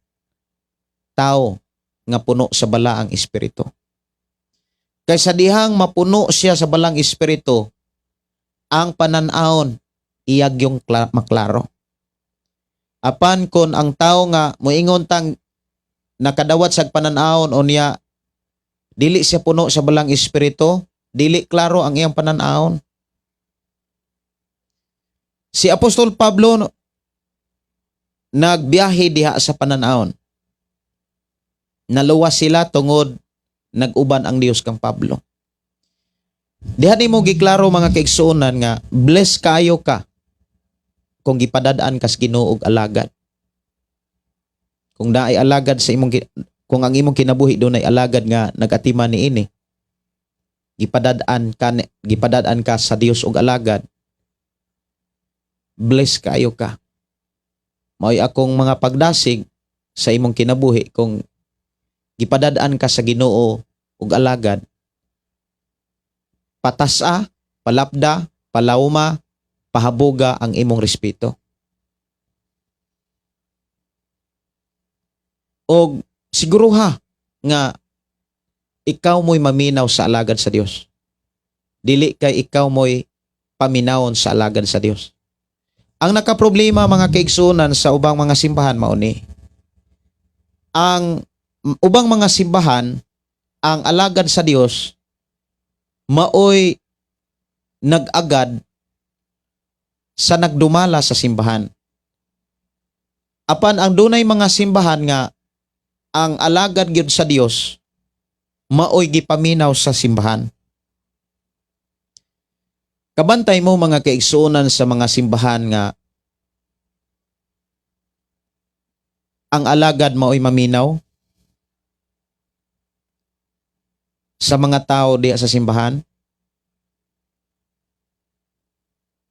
tao nga puno sa balaang espiritu. Kay sa dihang mapuno siya sa balaang espiritu, ang pananawon iyag yung maklaro. Apan kon ang tao nga moingon tang nakadawat sa panan-awon unya dili siya puno sa Balaang Espiritu, dili klaro ang iyang panan-awon. Si Apostol Pablo, no, nagbiyahe diha sa panan-awon. Naluwas sila tungod nag-uban ang Dios kang Pablo. Diha nimo giklaro, mga kaigsuonan, nga bless kayo ka kung gipadad-an kas Ginoo og alagad. Kung ang imong kinabuhi dunay alagad nga nagatiman niini, gipadad-an ka sa Dios og alagad, bless kayo ka. Mao'y akong mga pagdasig sa imong kinabuhi: kung gipadad-an ka sa Ginoo og alagad, patasa, palapda, palawma, pahaboga ang imong respeto. Og siguruha nga ikaw mo'y maminaw sa alagad sa Dios. Dili kay ikaw mo'y paminawon sa alagad sa Dios. Ang nakaproblema, mga kaigsunan, sa ubang mga simbahan mao ni. Ang ubang mga simbahan, ang alagad sa Dios maoy nag-agad sa nagdumala sa simbahan. Apan ang dunay mga simbahan nga ang alagad gyud sa Dios maoy gipaminaw sa simbahan. Kabantay mo, mga kaigsuonan, sa mga simbahan nga ang alagad maoy maminaw sa mga tao diha sa simbahan?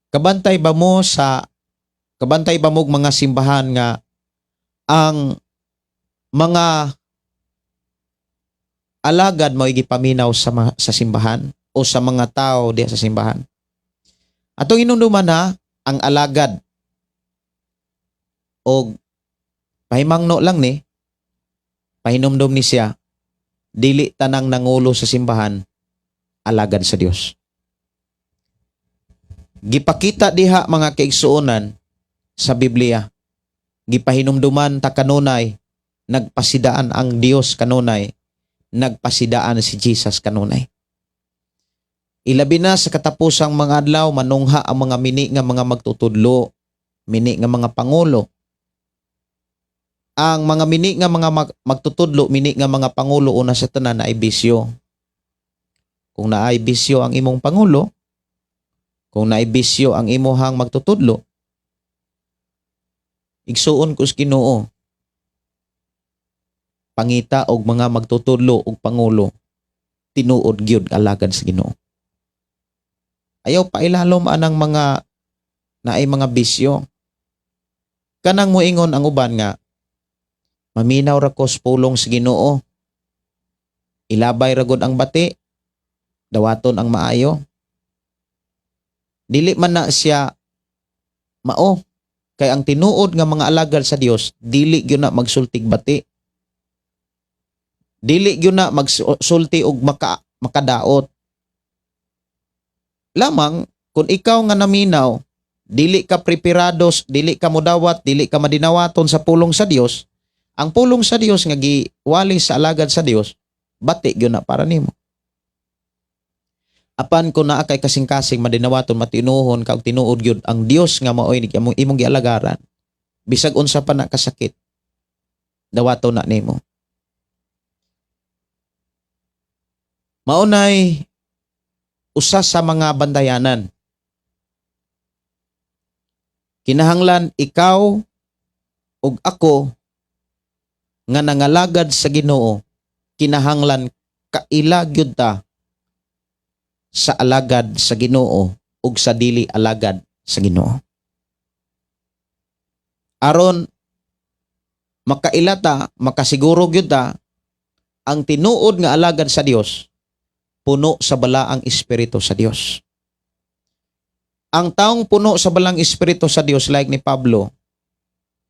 Kabantay ba mo og mga simbahan nga ang mga alagad mao'y gipaminaw sa simbahan o sa mga tao diha sa simbahan? Atong hinumduman ha, ang alagad og pahimangno lang ni, pahinumdum ni siya, dili tanang nangulo sa simbahan alagad sa Dios. Gipakita diha, mga kaigsuonan, sa Biblia. Gipahinumduman ta kanunay, nagpasidaan ang Dios kanunay, nagpasidaan si Jesus kanunay. Ilabi na sa katapusang mga adlaw, manungha ang mga mini nga mga magtutudlo, mini nga mga pangulo. Ang mga mini nga mga magtutudlo, mini nga mga pangulo, una sa tanan naay bisyo. Kung naay bisyo ang imong pangulo, kung naay bisyo ang imuhang magtutudlo, igsuon ko sa Ginoo, pangita og mga magtutudlo og pangulo tinuod gyud alagad sa Ginoo. Ayaw pailalom anang mga naay mga bisyo. Kanang moingon ang uban nga maminaw ra ko sa pulong sa Ginoo. Ilabay ra gud ang bati, dawaton ang maayo. Dili man na siya mao kay ang tinuod nga mga alagad sa Dios dili gyud na magsultig bati. Dili gyud na magsulti og makadaot. Lamang kung ikaw nga naminaw, dili ka preparados, dili ka modawat, dili ka madinawaton sa pulong sa Dios, ang pulong sa Dios nga giwali sa alagad sa Dios, bati gyud na para nimo. Apan kung naa kay kasing-kasing madinawaton, matinuhon ka og tinuod gyud ang Dios nga maoy imong gialagaran, bisag unsa pa na kasakit, dawaton na nimo. Maunay usa sa mga bandayanan. Kinahanglan ikaw ug ako nga nangalagad sa Ginoo, kinahanglan kaila gyud ta sa alagad sa Ginoo ug sa dili alagad sa Ginoo. Aron makaila ta, makasiguro gyud ta, ang tinuod nga alagad sa Dios puno sa Balaang Espiritu sa Dios. Ang taong puno sa Balaang Espiritu sa Dios, like ni Pablo,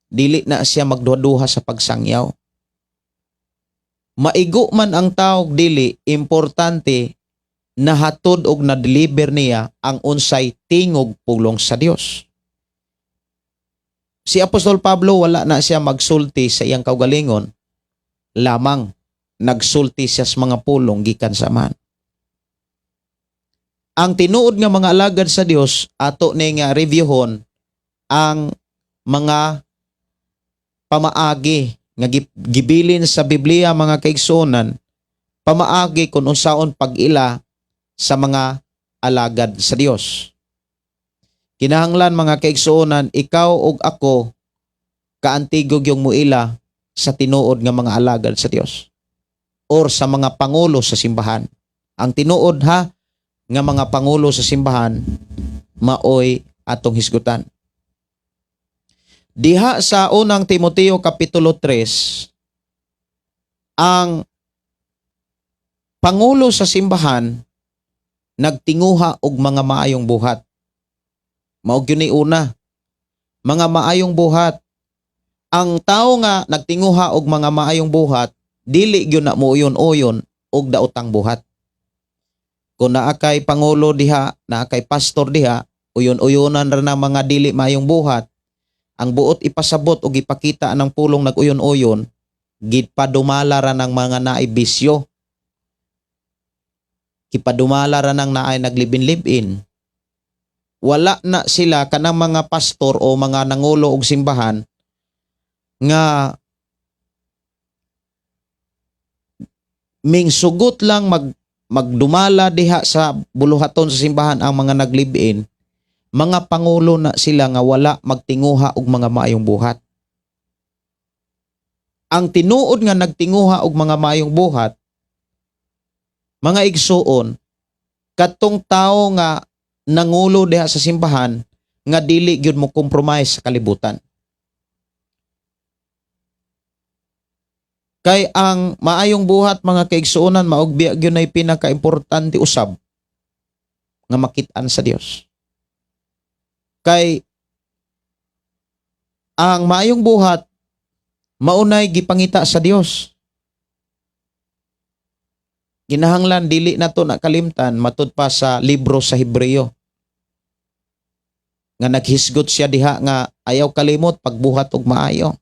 dili na siya magduha-duha sa pagsangyaw. Maigo man ang tao dili, importante nahatod og na-deliver niya ang unsay tingog pulong sa Dios. Si Si Apostol Pablo, wala na siya magsulti sa iyang kaugalingon lamang, nagsulti siya sa mga pulong gikan sa Amahan. Ang tinuod nga mga alagad sa Dios, ato ni nga reviewhon ang mga pamaagi nga gibilin sa Biblia, mga kaigsuonan, pamaagi kung unsaon pag-ila sa mga alagad sa Dios. Kinahanglan, mga kaigsuonan, ikaw ug ako kaantigog yung muila sa tinuod nga mga alagad sa Dios or sa mga pangulo sa simbahan. Ang tinuod ha nga mga pangulo sa simbahan maoy atong hisgutan. Diha sa Unang Timoteo kapitulo 3, ang pangulo sa simbahan nagtinguha og mga maayong buhat. Mao gyud ni una. Mga maayong buhat. Ang tao nga nagtinguha og mga maayong buhat, dili gyud na muuyon-uyon og daotang buhat. Kung naa kay pangulo diha, naa kay pastor diha, uyon-uyonan ra na mga dili maayong buhat, ang buot ipasabot og ipakita ng pulong nag-uyon-uyon, gipadumala ra ng mga naay bisyo. Gipadumala ra ng naay naglibin-libin. Wala na sila kanang mga pastor o mga nangulo og simbahan nga ming sugot lang magdumala diha sa buluhaton sa simbahan ang mga naglibin. Mga pangulo na sila nga wala magtinguha og mga maayong buhat. Ang tinuod nga nagtinguha og mga maayong buhat, mga igsuon, katong tao nga nangulo diha sa simbahan nga dili gyud mo compromise sa kalibutan. Kay ang maayong buhat, mga kaigsuonan, maugbiya gyud nay pinakaimportante usab nga makit-an sa Dios. Kay ang maayong buhat maunay gipangita sa Dios. Ginahanglan dili nato na kalimtan matud pa sa libro sa Hebreo nga naghisgot siya diha nga ayaw kalimot pagbuhat og maayo.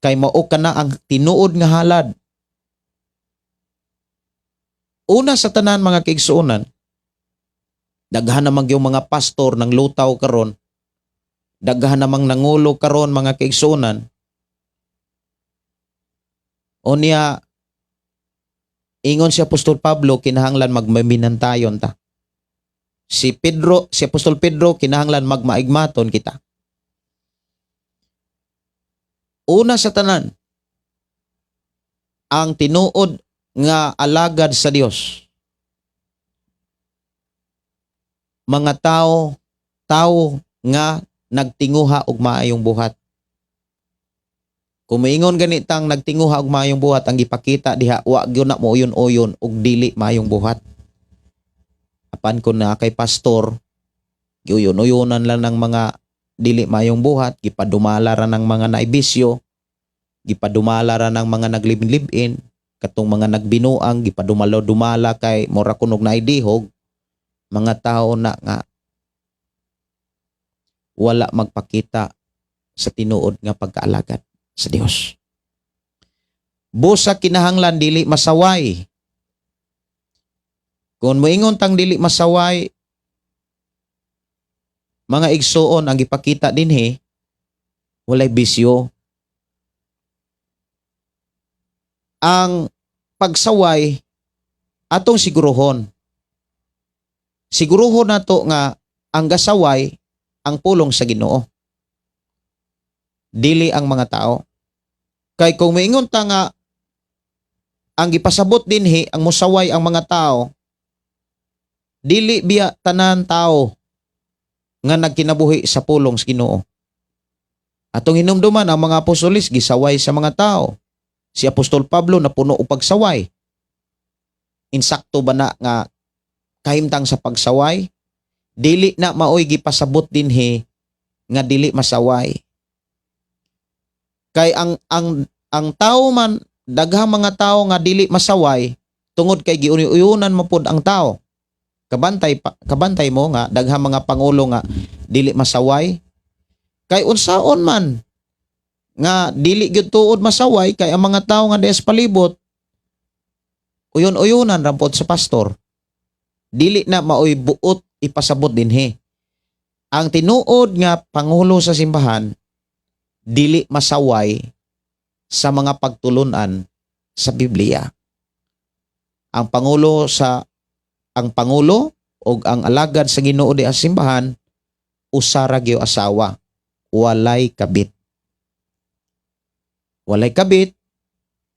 Kay mao ka na ang tinuod nga halad. Una sa tanan, mga kaigsuonan, daghan namang yung mga pastor ng lutaw karon, daghan namang nangulo karon, mga kaigsuonan. Unya, ingon si Apostol Pablo, kinahanglan magmaminantayon ta. Si Pedro, si Apostol Pedro, kinahanglan magmaigmaton kita. Una sa tanan, ang tinuod nga alagad sa Dios, mga tao, tao nga nagtinguha og maayong buhat. Kung moingon ganitang nagtinguha og maayong buhat, ang gipakita diha wa gyud na mo uyon-uyon og dili maayong buhat. Apan kun naa kay pastor, giuyon-uyonan lang ng mga dili maayong buhat, gipadumala ra ng mga naibisyo, gipadumala ra ng mga naglibin-libin, katong mga nagbinuang gipadumalo-dumala kay mura kunog naidihog, mga tao na nga wala magpakita sa tinuod nga pagkaalagad sa Dios. Busa kinahanglan dili masaway. Kung moingon tang dili masaway, mga igsuon, ang gipakita dinhi walay bisyo. Ang pagsaway atong siguruhon. Siguruhon nato nga ang gasaway ang pulong sa Ginoo. Dili ang mga tao. Kay kung moingon ta nga ang gipasabot dinhi ang musaway ang mga tao, dili biya tanan tao nga nagkinabuhi sa pulong sa Ginoo. Atong hinumduman ang mga apostolis gisaway sa mga tao. Si Apostol Pablo napuno og pagsaway. Insakto ba na nga kahimtang sa pagsaway? Dili na maoy gipasabot dinhi nga dili masaway. Kay ang tao man, daghang mga tao nga dili masaway tungod kay giuyon-uyonan mo pod ang tao. Kabantay mo nga daghang mga pangulo nga dili masaway. Kay unsaon man nga dili gyud tuod masaway kay ang mga tawo nga diha sa palibot uyon-uyonan rampot sa pastor. Dili na maoy buot ipasabot dinhi. Ang tinuod nga pangulo sa simbahan dili masaway sa mga pagtulunan sa Biblia. Ang pangulo og ang alagad sa Ginoo di sa simbahan usa ra gyud asawa, walay kabit. Walay kabit,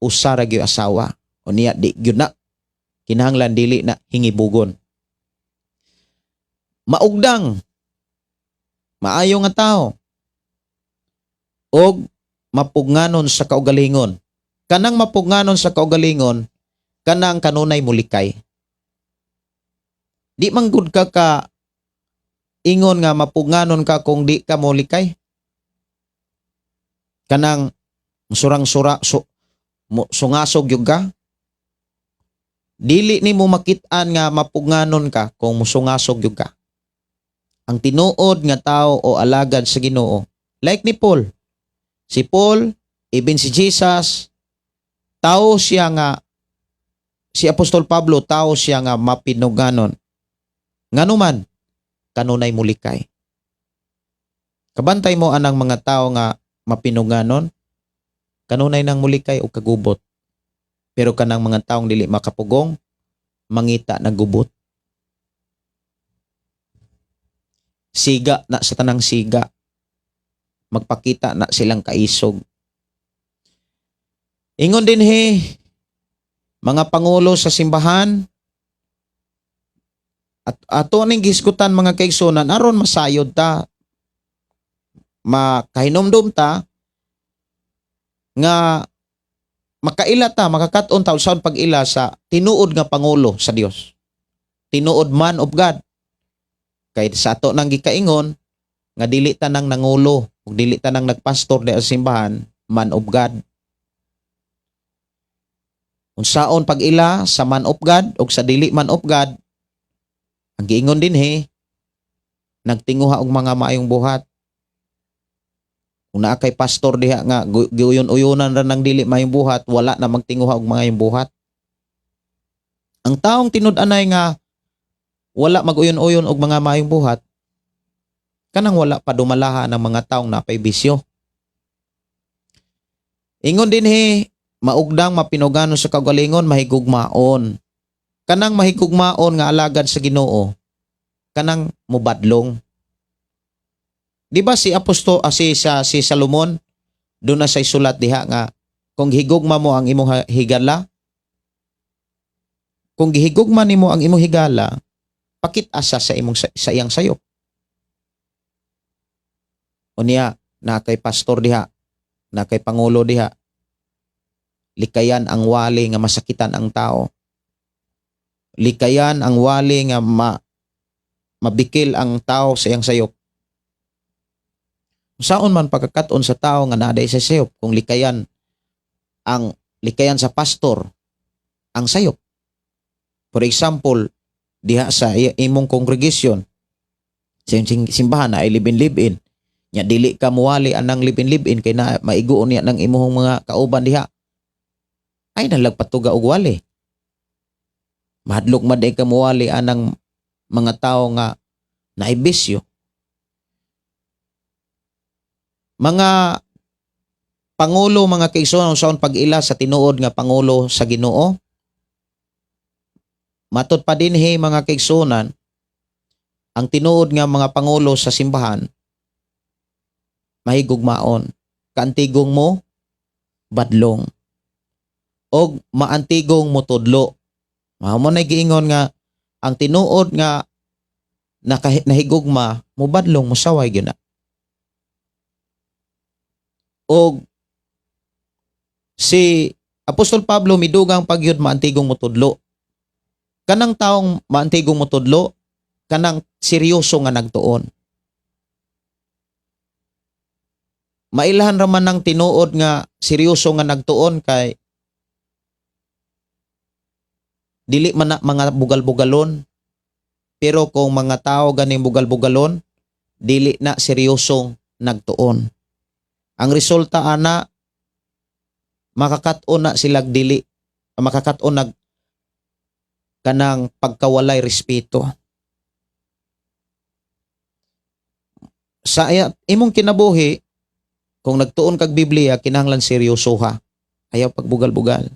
usa ra gyud asawa. Unya di gyud na kinahanglan dili na hingibugon. Maugdang, maayo nga tao og mapugnganon sa kaugalingon. Kanang mapugnganon sa kaugalingon, kanang kanunay mulikay. Di man gud ka ka ingon nga mapugnganon ka kung di ka molikay. Kanang surang-sura sungasog gyud ka. Dili nimo makit-an nga mapugnganon ka kung musungasog gyud ka. Ang tinuod nga tao o alagad sa Ginoo, like ni Paul. Si Paul, even si Jesus, tao siya nga, si Apostol Pablo, tao siya nga mapinuganon. Nganuman, kanunay mulikay. Kabantay mo anang mga tao nga mapinuganon, kanunay nang mulikay o kagubot. Pero kanang mga taong dili makapugong, mangita na gubot. Siga na sa tanang siga. Magpakita na silang kaisog. Ingon din he, mga pangulo sa simbahan, at ato ning gisgutan, mga kaigsunan, aron masayod ta, makahinumdum ta nga makaila ta, makakat-on ta unsaon pag-ila sa tinuod nga pangulo sa Dios. Tinuod man of God. Kay sa ato nang gikaingon nga dili ta nang nangulo ug dili ta nang nagpastor di sa simbahan man of God. Unsaon pag-ila sa man of God ug sa dili man of God, ang giingon dinhi, nagtinguha og mga maayong buhat. Kung naa kay pastor diha nga giuyon-uyonan ra ng dili maayong buhat, wala na magtinguha og maayong buhat. Ang taong tinud-anay nga wala mag-uyon-uyon og mga maayong buhat, kanang wala pa dumalaha ng mga taong napay bisyo. Ingon dinhi, maugdang, mapinuganon sa kaugalingon, mahigugmaon. Kanang mahigugmaon nga alagad sa Ginoo, kanang mubadlong. Di ba si apostol ah, si sa si Salomon doon na sa sulat diha nga kung higugma mo ang imong higala, kung gihigugma nimo ang imong higala, pakit-asa sa iyang sayop. Unya na kay pastor diha, na kay pangulo diha, likayan ang wali nga masakitan ang tao, likayan ang wali nga mabikil ang tao sa iyang sayop. Saon man pagkakat-on sa tao nga naa sa sayop kung likayan sa pastor ang sayop? For example, diha sa imong congregation, sa imong simbahan na ay live-in. Nya dili ka muwali anang live-in kay na maiguon niya ng imong mga kauban diha. Ay nalagpatuga og wali. Mahadlok man di ka muwali anang mga tao nga naibisyo. Mga pangulo, mga kaigsoon, unsaon pag-ila sa tinuod nga pangulo sa Ginoo? Matod pa dinhi, mga kaigsuonan, ang tinuod nga mga pangulo sa simbahan mahigugmaon, kaantigong mo badlong og maantigong motudlo. Mao mo na giingon nga ang tinuod nga nahigugma, mobadlong, mosaway gyud na. Og si Apostol Pablo midugang pagyud maantigong motudlo. Kanang taong maantigong motudlo, kanang seryoso nga nagtuon. Mailhan ra man ng tinuod nga seryoso nga nagtuon kay dili man na mga bugal-bugalon. Pero kung mga tao ganing bugal-bugalon, dili na seryosong nagtuon. Ang resulta ana, makakat-on na sila dili makakat-on nag kanang pagkawalay respeto. Sa imong kinabuhi, kung nagtuon kag Biblia, kinahanglan seryoso ha. Ayaw pagbugal-bugal.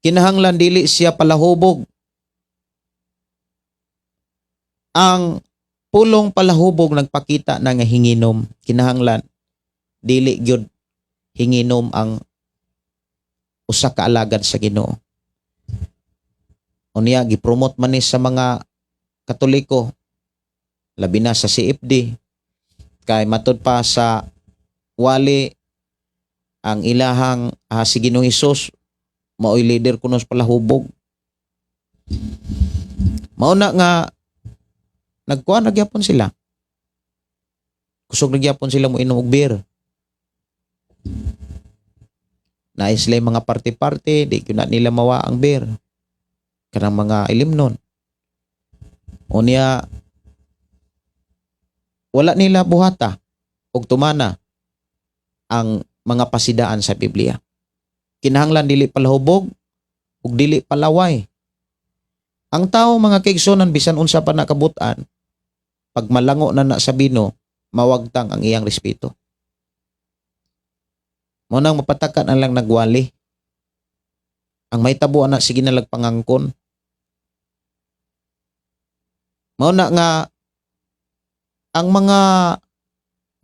Kinahanglan dili siya palahubog. Ang pulong palahubog nagpakita na nga hinginom. Kinahanglan dili gyud hinginom ang usa ka alagad sa Ginoo. Unya, gipromote man ni sa mga Katoliko, labi na sa CFD, kay matud pa sa wali ang ilahang si Ginoong Hesus maoy leader kuno sa palahubog. Mao na nga nagkuan na gyapon sila. Kusog na gyapon sila mo inom og beer. Naay sila mga party-party, di gyud na nila mawa ang beer. Kanang mga ilimnon. Unya, wala nila buhata og tumana ang mga pasidaan sa Biblia. Kinahanglan dili palahubog ug dili palaway. Ang tao, mga kaigsunan, bisan unsa pa na kabutan, pag malango na na sa bino, mawagtang ang iyang respeto. Mao nang mapatakan ang lang nagwali. Ang may tabo ana, sige na lag pangangkon. Mao na nga ang mga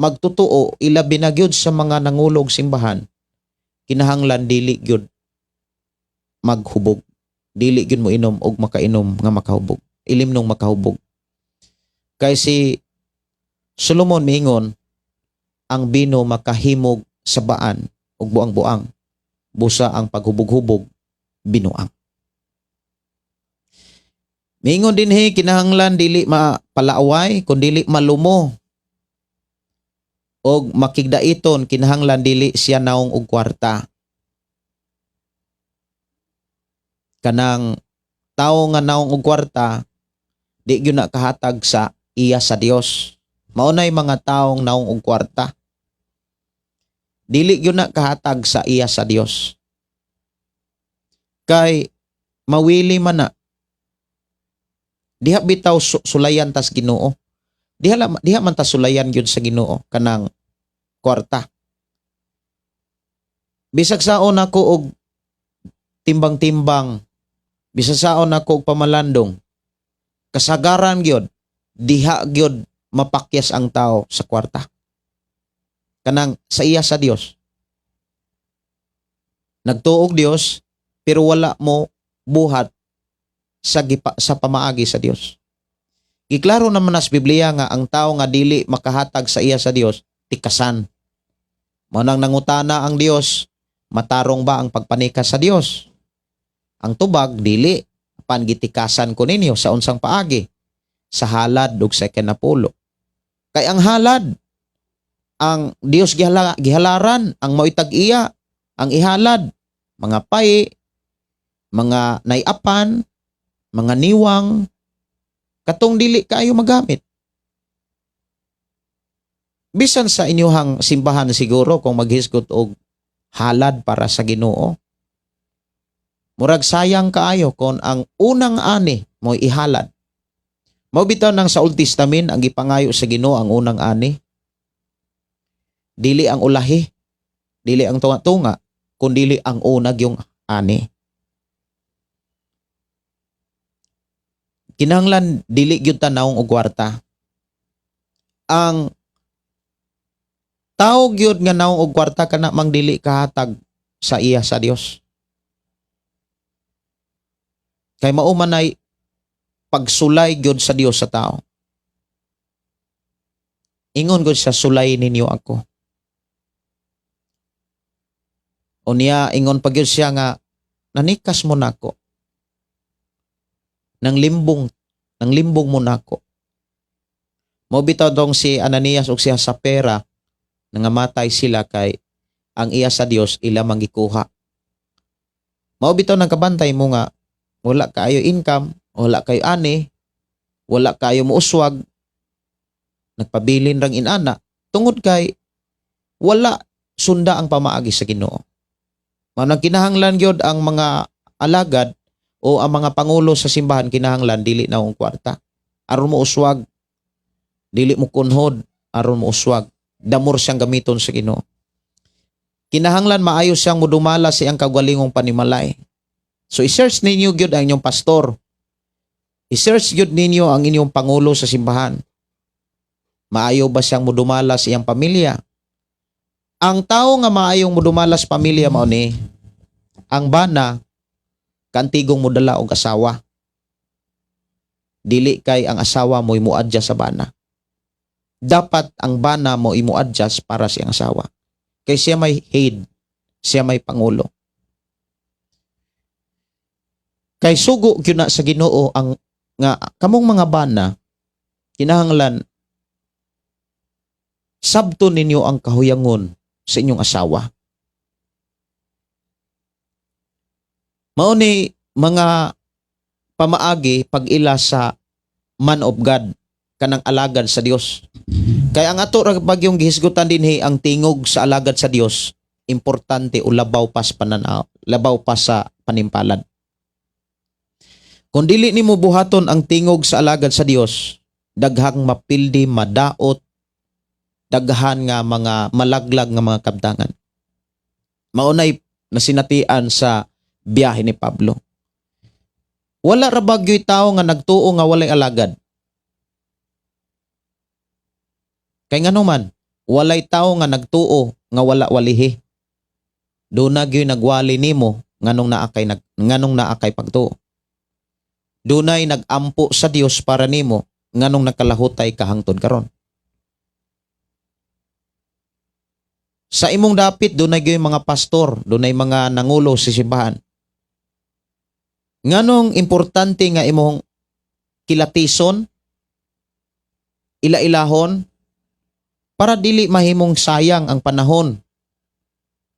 magtotoo, ilabi na gyud sa mga nangulog simbahan, kinahanglan dili gyud maghubog. Dili gyud mo inom og makainom nga makahubog. Ilimnong makahubog. Kay si Solomon miingon, ang bino makahimog sa baan ug buang-buang, busa ang paghubog-hubog binuang. Miingon dinhi, kinahanglan dili mapalaaway kun dili malumo og makigdaiton, kinahanglan dili siya naong og kwarta. Kanang tawo nga naong og kwarta, di gyud na kahatag sa iya sa Dios. Mao nay mga taong naong og kwarta. Dili gyud na kahatag sa iya sa Dios. Kay mawili man na. Diha bitaw sulayan tas Ginoo. Diha man ta sulayan gyud sa Ginoo kanang kwarta. Bisag saon ako og timbang-timbang, bisag saon ako og pamalandong, kasagaran gyud diha gyud mapakyas ang tao sa kwarta. Kanang sa iya sa Dios. Nagtuog Dios pero wala mo buhat sa pamaagi sa Dios. Giklaro naman na sa Biblia nga ang tao nga dili makahatag sa iya sa Dios, tikasan. Mao nang nangutana ang Dios, matarong ba ang pagpanikas sa Dios? Ang tubag, dili. Apan gitikasan ko ninyo sa unsang paagi? Sa halad ug sa ikanapulo. Kay ang halad, ang Dios gihalaran, ang mao'y tag-iya, ang ihalad, mga pay, mga naiapan, mga niwang, katong dili kaayo magamit. Bisan sa inyuhang simbahan siguro kung maghisgot og halad para sa Ginoo, murag sayang kaayo kon ang unang ani mo ihalad. Mao bitaw nang sa Old Testament ang gipangayo sa Ginoo ang unang ani. Dili ang ulahi, dili ang tunga-tunga, kun dili ang unag yung ani. Kinahanglan dili gyud tan-awong og kwarta. Ang tao gyud nga naong og kwarta kana mang dili kahatag sa iya sa Dios. Kay mao man ay pagsulay gyud sa Dios sa tao. Ingon gyud sa sulay ninyo ako. Unya ingon pa gyud siya nga nanikas mo nako. Nang limbong mo nako. Mao bitaw dong si Ananias ug si Sapphira, nangamatay sila kay ang iya sa Dios ila manggikuha. Mao bitaw nang kabantay mo nga wala kaayo income, wala kayo ani, wala kayo muuswag. Nagpabilin rang inana tungod kay wala sunda ang pamaagi sa Ginoo. Mao nang kinahanglan gyud ang mga alagad o ang mga pangulo sa simbahan, kinahanglan dili na og kwarta. Aron mo uswag, dili mo kunhod, aron mo uswag. Damor siyang gamiton sa Ginoo. Kinahanglan maayo siyang mudumala sa iyang kaugalingong panimalay. So i-search ninyo gyud ang inyong pastor. I-search gyud ninyo ang inyong pangulo sa simbahan. Maayo ba siyang mudumala sa iyang pamilya? Ang tao nga maayong mudumala sa pamilya, mao ni ang bana kantigong modala og asawa. Dili kay ang asawa mo mo-adjust sa bana. Dapat ang bana mo imo-adjust para sa iyang asawa. Kay siya may head, siya may pangulo. Kay sugo gyud na sa Ginoo ang nga kamong mga bana, kinahanglan sabto ninyo ang kahuyangon sa inyong asawa. Mao ni mga pamaagi pag-ila sa man of God, kanang alagad sa Dios. Kay ang ato ra bagyong gihisgutan dinhi, ang tingog sa alagad sa Dios, importante o labaw pa sa pananaw, labaw pa sa panimpalad. Kung dili nimo buhaton ang tingog sa alagad sa Dios, daghang mapildi, madaot, daghan nga mga malaglag nga mga kabtangan. Maunay nasinatian sa biyahe ni Pablo. Wala ra bagyo'y tao nga nagtuo nga walay alagad. Kay ngano man, walay tao nga nagtuo nga wala walihi. Duna gyoy nagwali nimo nganong naa kay pagtuo. Dunay nagampo sa Dios para nimo nganong nakalahutay ka hangtod karon. Sa imong dapit dunay gyoy mga pastor, dunay mga nangulo sa simbahan. Nganong importante nga imong kilatison, ila-ilahon, para dili mahimong sayang ang panahon,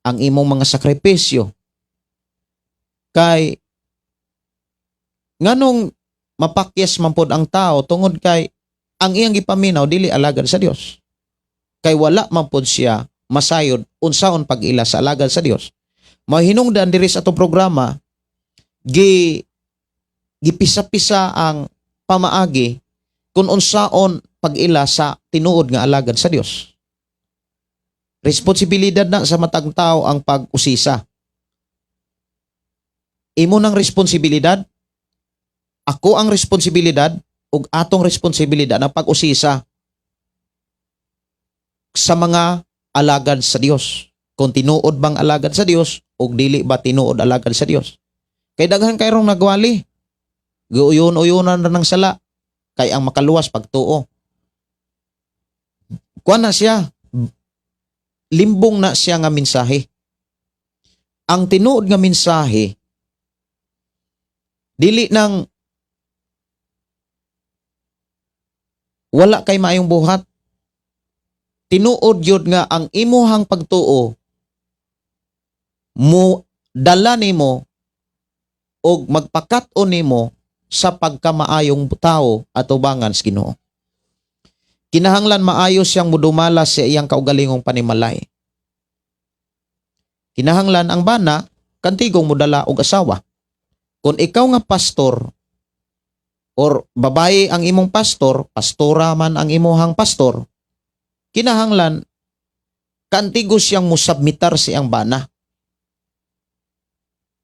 ang imong mga sakripisyo. Kay nganong mapakyas man pod ang tao tungod kay ang iyang gipaminaw dili alagad sa Dios. Kay wala man pod siya masayod unsaon pag-ila sa alagad sa Dios. Mahinungdan diri sa atong programa, gipisa-pisa ang pamaagi kung unsaon pag-ila sa tinuod nga alagad sa Dios. Responsibilidad na sa matag tao ang pag-usisa. Imo nang responsibilidad, ako ang responsibilidad, ug atong responsibilidad ang pag-usisa sa mga alagad sa Dios. Kung tinuod bang alagad sa Dios ug dili ba tinuod alagad sa Dios. Kay daghan kayrong nagwali. Giuyon-uyunan ra ng sala kay ang makaluwas pagtuo. Kuan na siya, limbong na siya nga mensahe. Ang tinuod nga mensahe dili nang wala kay maayong buhat. Tinuod yun nga ang imuhang pagtuo mo dala nimo og magpakat-on nimo sa pagkamaayong tao at ubangan sa Ginoo. Kinahanglan maayo siyang mudumala sa iyang kaugalingong panimalay. Kinahanglan ang bana kantigong mudala og asawa. Kung ikaw nga pastor or babae ang imong pastor, pastora man ang imuhang pastor, kinahanglan kantigo siyang musubmitar sa iyang bana.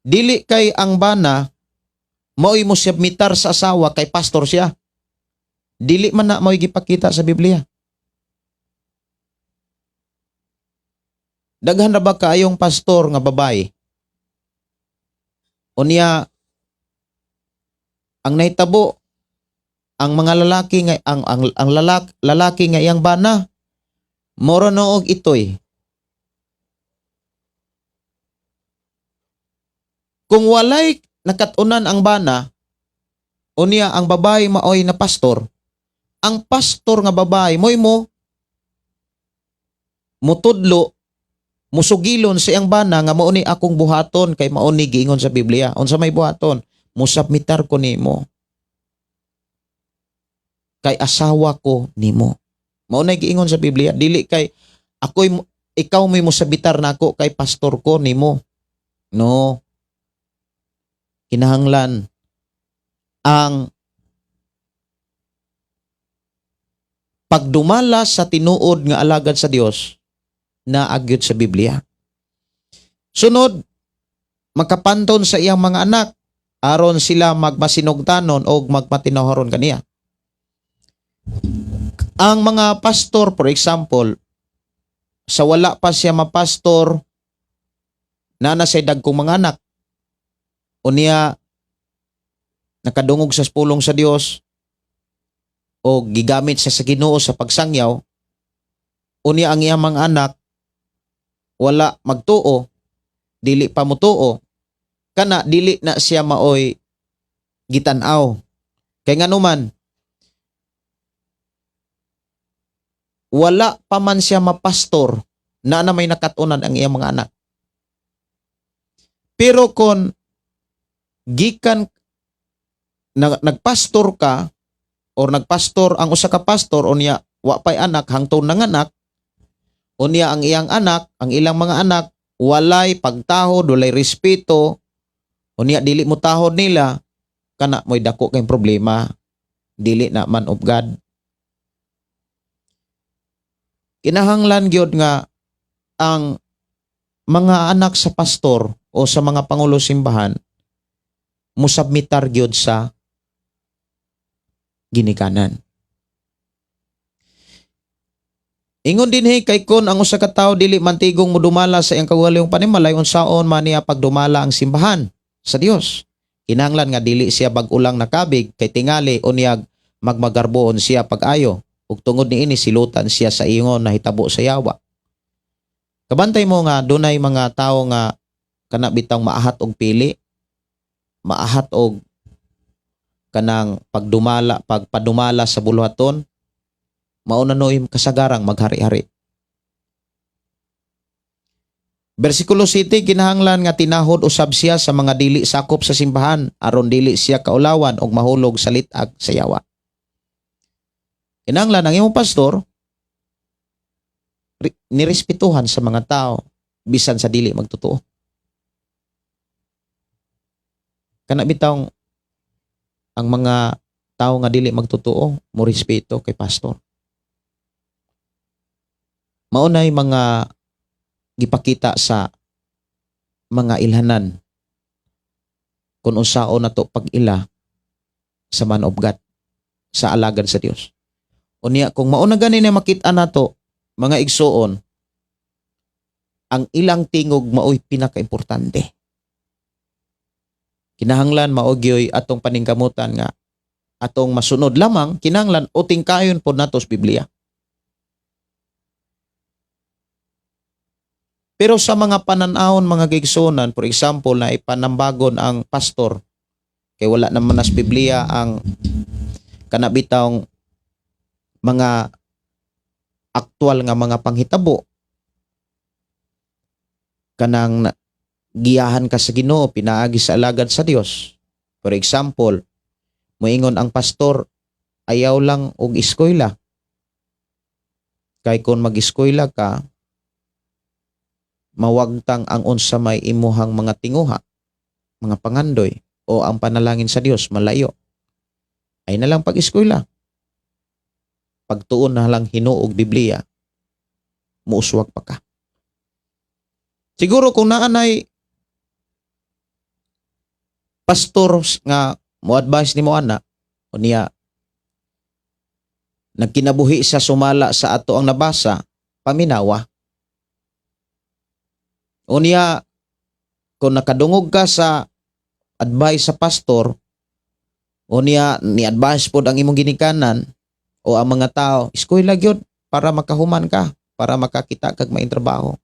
Dili kay ang bana mao'y musubmitar sa asawa kay pastor siya. Dili man na mao'y gipakita sa Biblia. Daghan na ba kaayong pastor nga babae? Unya ang nahitabo, ang mga lalaki nga ang lalaki nga iyang bana moro noog itoy. Kung walay nakatunan ang bana, unya ang babae maoy na pastor, ang pastor nga babae mo'y mo mutudlo, musugilon sa iyang bana nga mao ni akong buhaton kay mao ni giingon sa Biblia. Unsa may buhaton? Musubmitar ko nimo. Kay asawa ko nimo. Mao nay giingon sa Biblia, dili kay ako'y ikaw may mosabitar nako kay pastor ko nimo. No. Kinahanglan ang pagdumala sa tinuod nga alagad sa Dios na agyod sa Biblia. Sunod, makapanton sa iyang mga anak aron sila magmasinugtanon o magmatinahoron kaniya. Ang mga pastor, for example, sa wala pa siya mapastor, na say dagkong mga anak. Unya, nakadungog sa pulong sa Dios o gigamit siya sa Ginoo sa pagsangyaw, unya ang iyang mga anak wala magtuo, dili pa mutuo, kana dili na siya maoy gitan-aw. Kay nganuman, wala pa man siya mapastor na na may nakatunan ang iyang mga anak. Pero kon gikan na, nagpastor ka or nagpastor ang usa ka pastor, unya wa pay anak hangtod nanganak, unya ang iyang anak, ang ilang mga anak walay pagtahod, walay respeto, unya dili mo tahod nila, kana mo'y dako kay problema, dili na man of God. Kinahanglan gyud nga ang mga anak sa pastor o sa mga pangulo simbahan musubmitar gyud sa ginikanan. Ingon dinhi kay kon ang usa ka tawo dili mantigong modumala sa iyang kaugalingong panimalay, unsaon man niya pagdumala ang simbahan sa Dios? Kinahanglan nga dili siya bag-o lang nakabig kay tingali unyag magmagarboon siya pag-ayo ug tungod niini silutan siya sa ingon nahitabo sa yawa. Kabantay mo nga dunay mga tawo nga kana bitang maahat og pili, maahat og kanang pagdumala, pagpadumala sa buluhaton, mao na noy kasagarang maghari-hari. Bersikulo 7, kinahanglan nga tinahod usab siya sa mga dili sakop sa simbahan aron dili siya kaulawan og mahulog sa lit-ag sa yawa. Kinahanglan ang imong pastor nirespetuhan sa mga tao bisan sa dili magtotoo. Kana bitawng ang mga tao nga dili magtotoo mo respeto kay pastor. Mao nay mga gipakita sa mga ilhanan kung unsaon nato pag-ila sa man of God, sa alagad sa Dios. Unya kung mao na gani na makita nato, mga igsuon, ang ilang tingog maoy pinakaimportante. Kinahanglan mao gyoy atong paningkamutan nga atong masunod lamang, kinahanglan uting kayon pod nato sa Biblia. Pero sa mga pananawon, mga gigsunan, for example, na ipanambagon ang pastor kay wala naman nas Biblia ang kanabitang mga aktual nga mga panghitabo, kanang giyahan ka sa Ginoo pinaagi sa alagad sa Dios. For example, moingon ang pastor, ayaw lang og eskwela kay kon mag-eskwela ka mawagtang ang unsa may imuhang mga tinguha, mga pangandoy o ang panalangin sa Dios malayo. Ay na lang pag-eskwela. Pagtuon na lang hinuog Biblia, muuswag pa ka. Siguro kung naanay pastor nga mo advise nimo ana, unya nagkinabuhi sa sumala sa ato ang nabasa, paminawa. Unya kung nakadungog ka sa advice sa pastor, unya ni advice pod ang imong ginikanan o ang mga tao, eskwela gyud para makahuman ka, para makakita kag maing trabaho.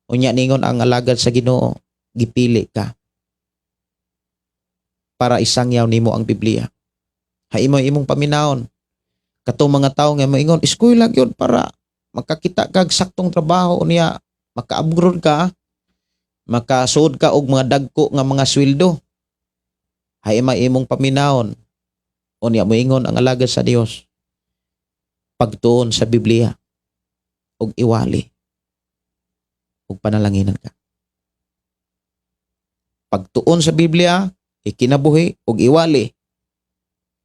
Unya ningon ang alagad sa Ginoo, gipili ka para isangyaw nimo ang Biblia. Haimo imong paminawon. Katong mga tawo nga moingon, eskwela gyud para makakita kag saktong trabaho, unya maka-upgrade ka, makasuod ka og mga dagko nga mga sweldo. Hay may imong paminawon. Unya moingon ang alagad sa Dios, Pagtuon sa Biblia ug iwali ug panalanginan ka. Pagtuon sa Biblia, ikinabuhi ug iwali,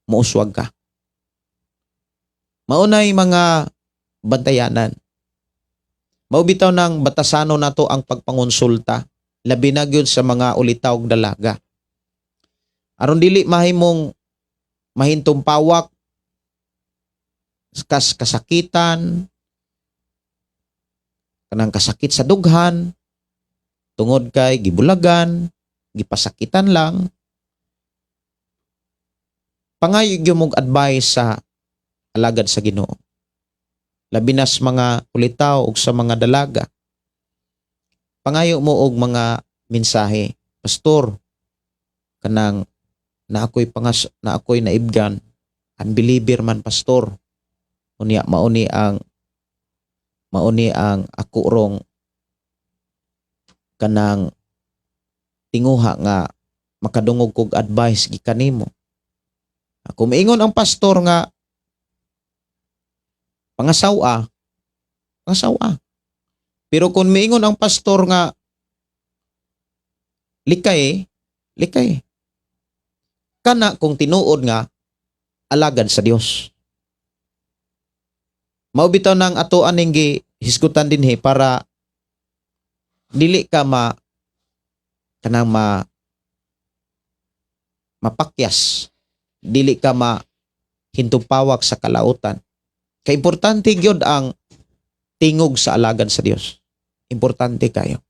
muuswag ka. Maunay mga bantayanan. Mao bitaw nang batasano nato ang pagpangonsulta, labi na gyud sa mga ulitaw og dalaga. Aron dili mahimong mahintumpawak kas kasakitan, kanang kasakit sa dughan, tungod kay gibulagan, gipasakitan lang. Pangayo gyud mog advice sa alagad sa Ginoo. Labi na sa mga ulitaw ug sa mga dalaga. Pangayo mo og mga mensahe. "Pastor, kanang na ako'y naibgan, unbeliever man, pastor. Unya mauni ang ako rong kanang tinguha nga makadungog kog advice gikan nimo." Kung miingon ang pastor nga pangasawa, pangasawa. Pero kung miingon ang pastor nga likay, likay. Kana kung tinuod nga alagad sa Dios. Mao bitaw nang ato aning gihisgutan dinhi para dili ka ma kanang ma mapakyas, dili ka ma hintumpawak sa kalautan. Kay importante gyud ang tingog sa alagad sa Dios. Importante kayo.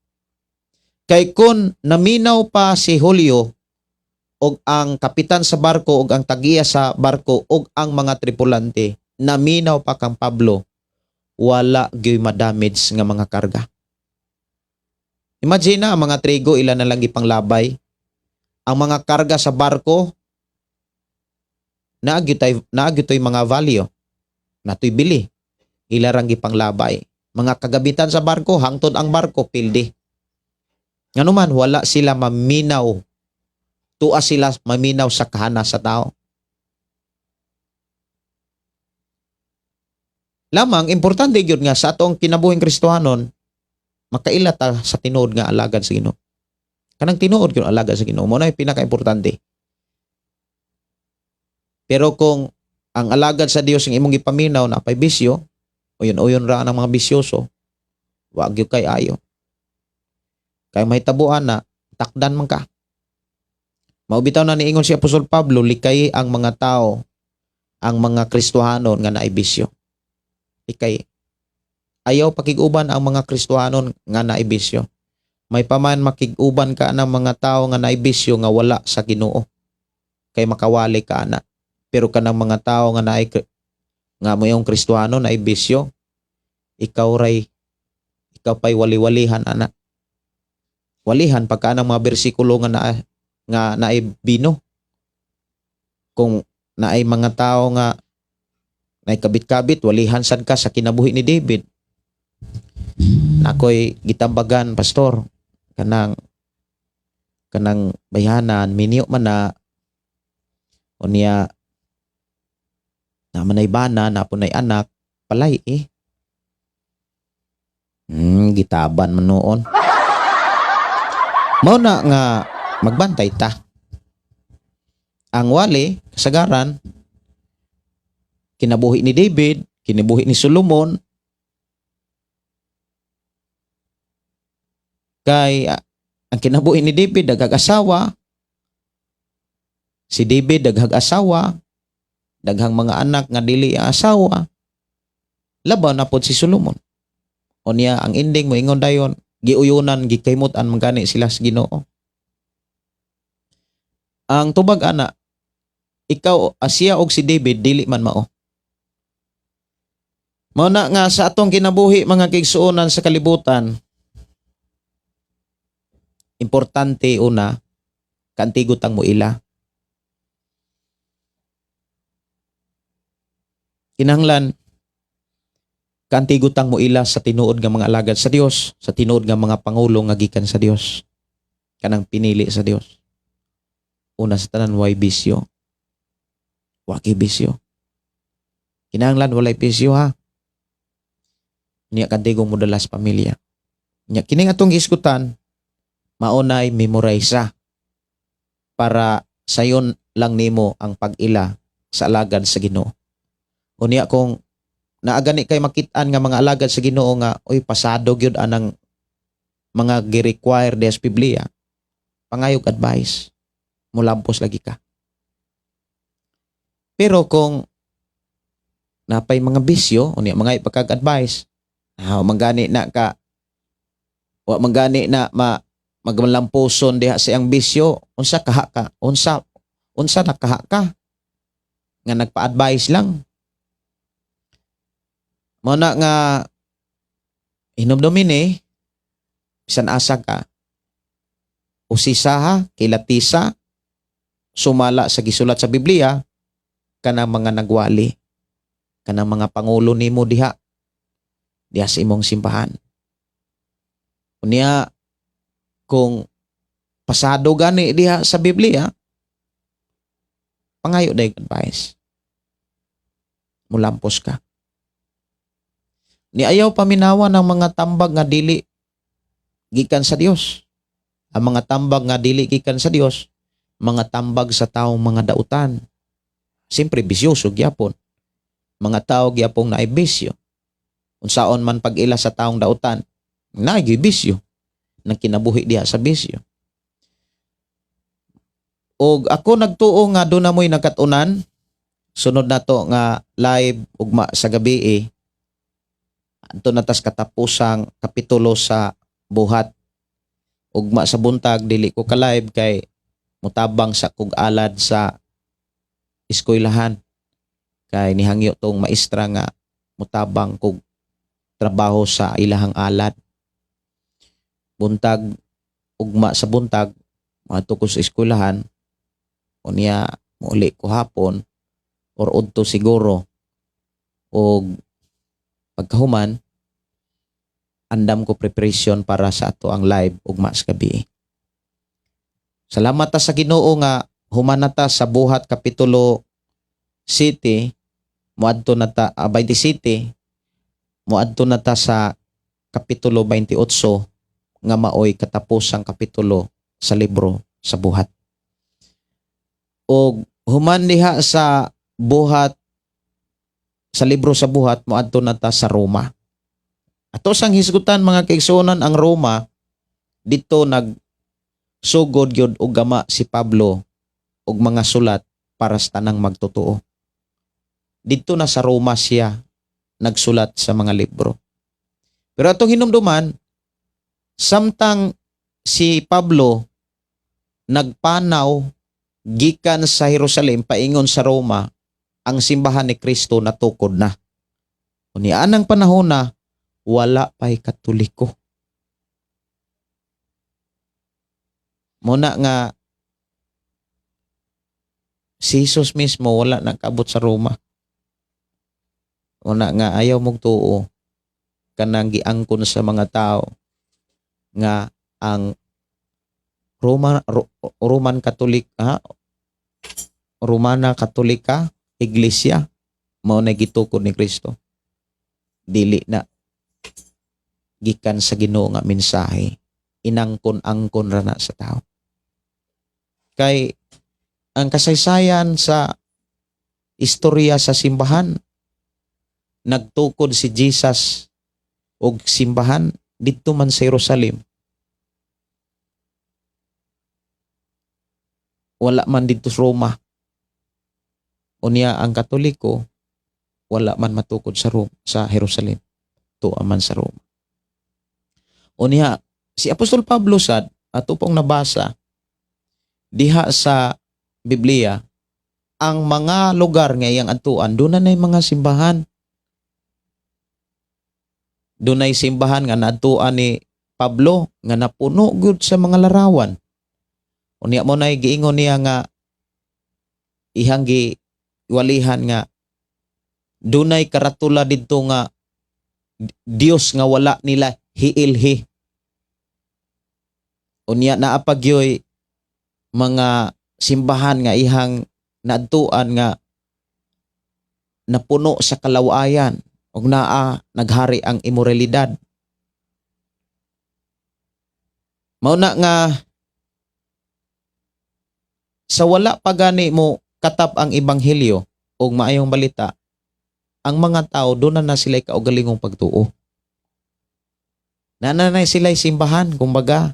Kay kung naminaw pa si Julio og ang kapitan sa barko og ang tagiya sa barko og ang mga tripulante, naminaw pa kang Pablo, wala gyud madamage nga mga karga. Imagine na ang mga trigo, ila na lang gipanglabay. Ang mga karga sa barko naa gyud toy mga value. Natoy bili. Ila rang gipanglabay. Mga kagabitan sa barko, hangtod ang barko pildi. Nganuman wala sila maminaw. Tua sila maminaw sa kahana sa tao. Lamang importante gyud nga sa atong kinabuhing Kristohanon makaila ta sa tinuod nga alagad sa Ginoo. Kanang tinuod gyud alagad sa Ginoo mo na pinaka-importante. Pero kung ang alagad sa Dios ang imong gipaminaw na pay bisyo, uyon-uyon ra ang mga bisyoso, wa gyud kay ayo. Kay mahitabuan na takdan man ka. Mao bitaw na niingon si Apostol Pablo, likay ang mga tao, ang mga Kristohanon nga naay bisyo. Likay. Ayaw pakig-uban ang mga Kristohanon nga naay bisyo. May paman makig-uban ka ng mga tao nga naay bisyo nga wala sa Ginoo. Kay makawali ka ana. Pero kanang mga tao nga naay nga mo yung Kristohano naay bisyo, ikaw pa'y wali-walihan ana. Walihan pagka ng mga bersikulo nga naay bino. Kung naay mga tao nga naay kabit-kabit, walihan sad ka sa kinabuhi ni David. Nakoy gitambagan, "Pastor, kanang kanang bayhanan minyo man na, unya na manay bana na punay anak palay eh." Gitaban man noon. Mao na nga magbantay ta. Ang wali, kasagaran, kinabuhi ni David, kinabuhi ni Solomon, kay ang kinabuhi ni David daghag asawa, si David daghag asawa, daghang mga anak nga dili ang asawa, labaw na pod si Solomon. Unya ang ending mo ingon dayon, giuyunan, gikahimut-an man gani sila sa Ginoo. Ang tubag ana, ikaw siya og si David dili man mao. Mao na nga sa atong kinabuhi, mga kaigsuonan sa kalibutan, importante una kaantigo tang moila. Kinahanglan kaantigo tang moila sa tinuod nga mga alagad sa Dios, sa tinuod nga mga pangulo nga gikan sa Dios, kanang pinili sa Dios. Una sa tanan, way bisyo. Wa kay bisyo. Kinahanglan walay bisyo, ha. Niya kadigong mo dala sa pamilya. Nya kining atong gisgutan, maunay memorize para sayon lang nimo ang pag-ila sa alagad sa Ginoo. Unya kung naagani kay makit-an nga mga alagad sa Ginoo nga, "Oy, pasado gyud anang mga gi-require des Biblia," pangayog advice, mulampos lagi ka. Pero kung napay mga bisyo, unya mga ipakag advice, ah, manggani na ka, wa manggani na ma magmalampuson diha sa iyang bisyo, unsa kaha ka? Unsa unsa nakaha ka? Nga nagpa-advise lang. Mao na nga hinumdumin eh, bisan asa ka, usisa ha, kilatisa, sumala sa gisulat sa Biblia, kanang mga nagwali, kanang mga pangulo nimo diha, diha sa imong simbahan. Unya, kung pasado gani diha sa Biblia, pangayo dayong advice. Mulampos ka. Ni ayaw paminawa ng mga tambag nga dili gikan sa Dios. Ang mga tambag nga dili gikan sa Dios, mga tambag sa taong mga dautan. Siyempre, bisyoso gyapon. Mga tao gyapong naay bisyo. Unsaon man pag-ila sa taong dautan, naay bisyo. Nagkinabuhi diha sa bisyo. Og ako nagtuo nga doon na mo'y nagkat-unan, sunod na to nga live ugma sa gabi eh. Adto na tas katapusang kapitulo sa Buhat. Ugma sa buntag dili ko ka live kay mutabang sa kog alad sa eskwelahan. Kay nihangyo tong maestra nga mutabang kog trabaho sa ilahang alad. Buntag, ugma sa buntag moadto ko sa eskwelahan, unya muuli ko hapon or udto siguro, og pagkahuman andam ko preparation para sa ato ang live ugma sa gabi. Salamat ta sa Ginoo nga human na ta sa Buhat kapitulo siyete, moadto na ta 27, moadto na ta sa kapitulo 28 nga maoy katapusang kapitulo sa libro sa Buhat. Og human diha sa Buhat, sa libro sa Buhat, moadto na ta sa Roma. Ato sang hisgutan, mga kaigsuonan, ang Roma. Dito nag sugod gyud og gama si Pablo og mga sulat para sa tanang magtotoo. Dito na sa Roma siya nagsulat sa mga libro. Pero atong hinumduman, samtang si Pablo nagpanaw gikan sa Jerusalem paingon sa Roma, ang simbahan ni Kristo natukod na. Unya anang panahon na wala pa'y Katoliko. Muna nga si Jesus mismo wala nakabot sa Roma. Muna nga ayaw mong tuo kanang giangkon sa mga tao nga ang Roman Catholic, ha, Romana Katolika Iglesia mao na gitukod ni Kristo. Dili na gikan sa Ginoo nga mensahe, inangkon-angkon ra na sa tao. Kay ang kasaysayan sa istorya sa simbahan, nagtukod si Jesus og simbahan didto man sa Jerusalem. Wala man didto sa Roma. Unya ang Katoliko wala man matukod sa Rome, sa Jerusalem. Tuwa man sa Roma. Unya si Apostol Pablo sad, ato pong nabasa diha sa Biblia, ang mga lugar nga iyang adtuan, doon na mga simbahan. Dunay simbahan nga naadtuan ni Pablo nga napuno gud sa mga larawan. Unya mo nay giingon niya nga ihang giwalihan nga dunay karatula didto nga Dios nga wala nila hiilhi. Unya naa pa gyoy mga simbahan nga ihang naadtuan nga Napuno sa kalawayan ug naa naghari ang imoralidad. Mao na nga sa wala pa gani mo katap ang ebanghelyo ug maayong balita, ang mga tao doon na sila kaugalingong pagtuo. Nananay sila simbahan, kumbaga.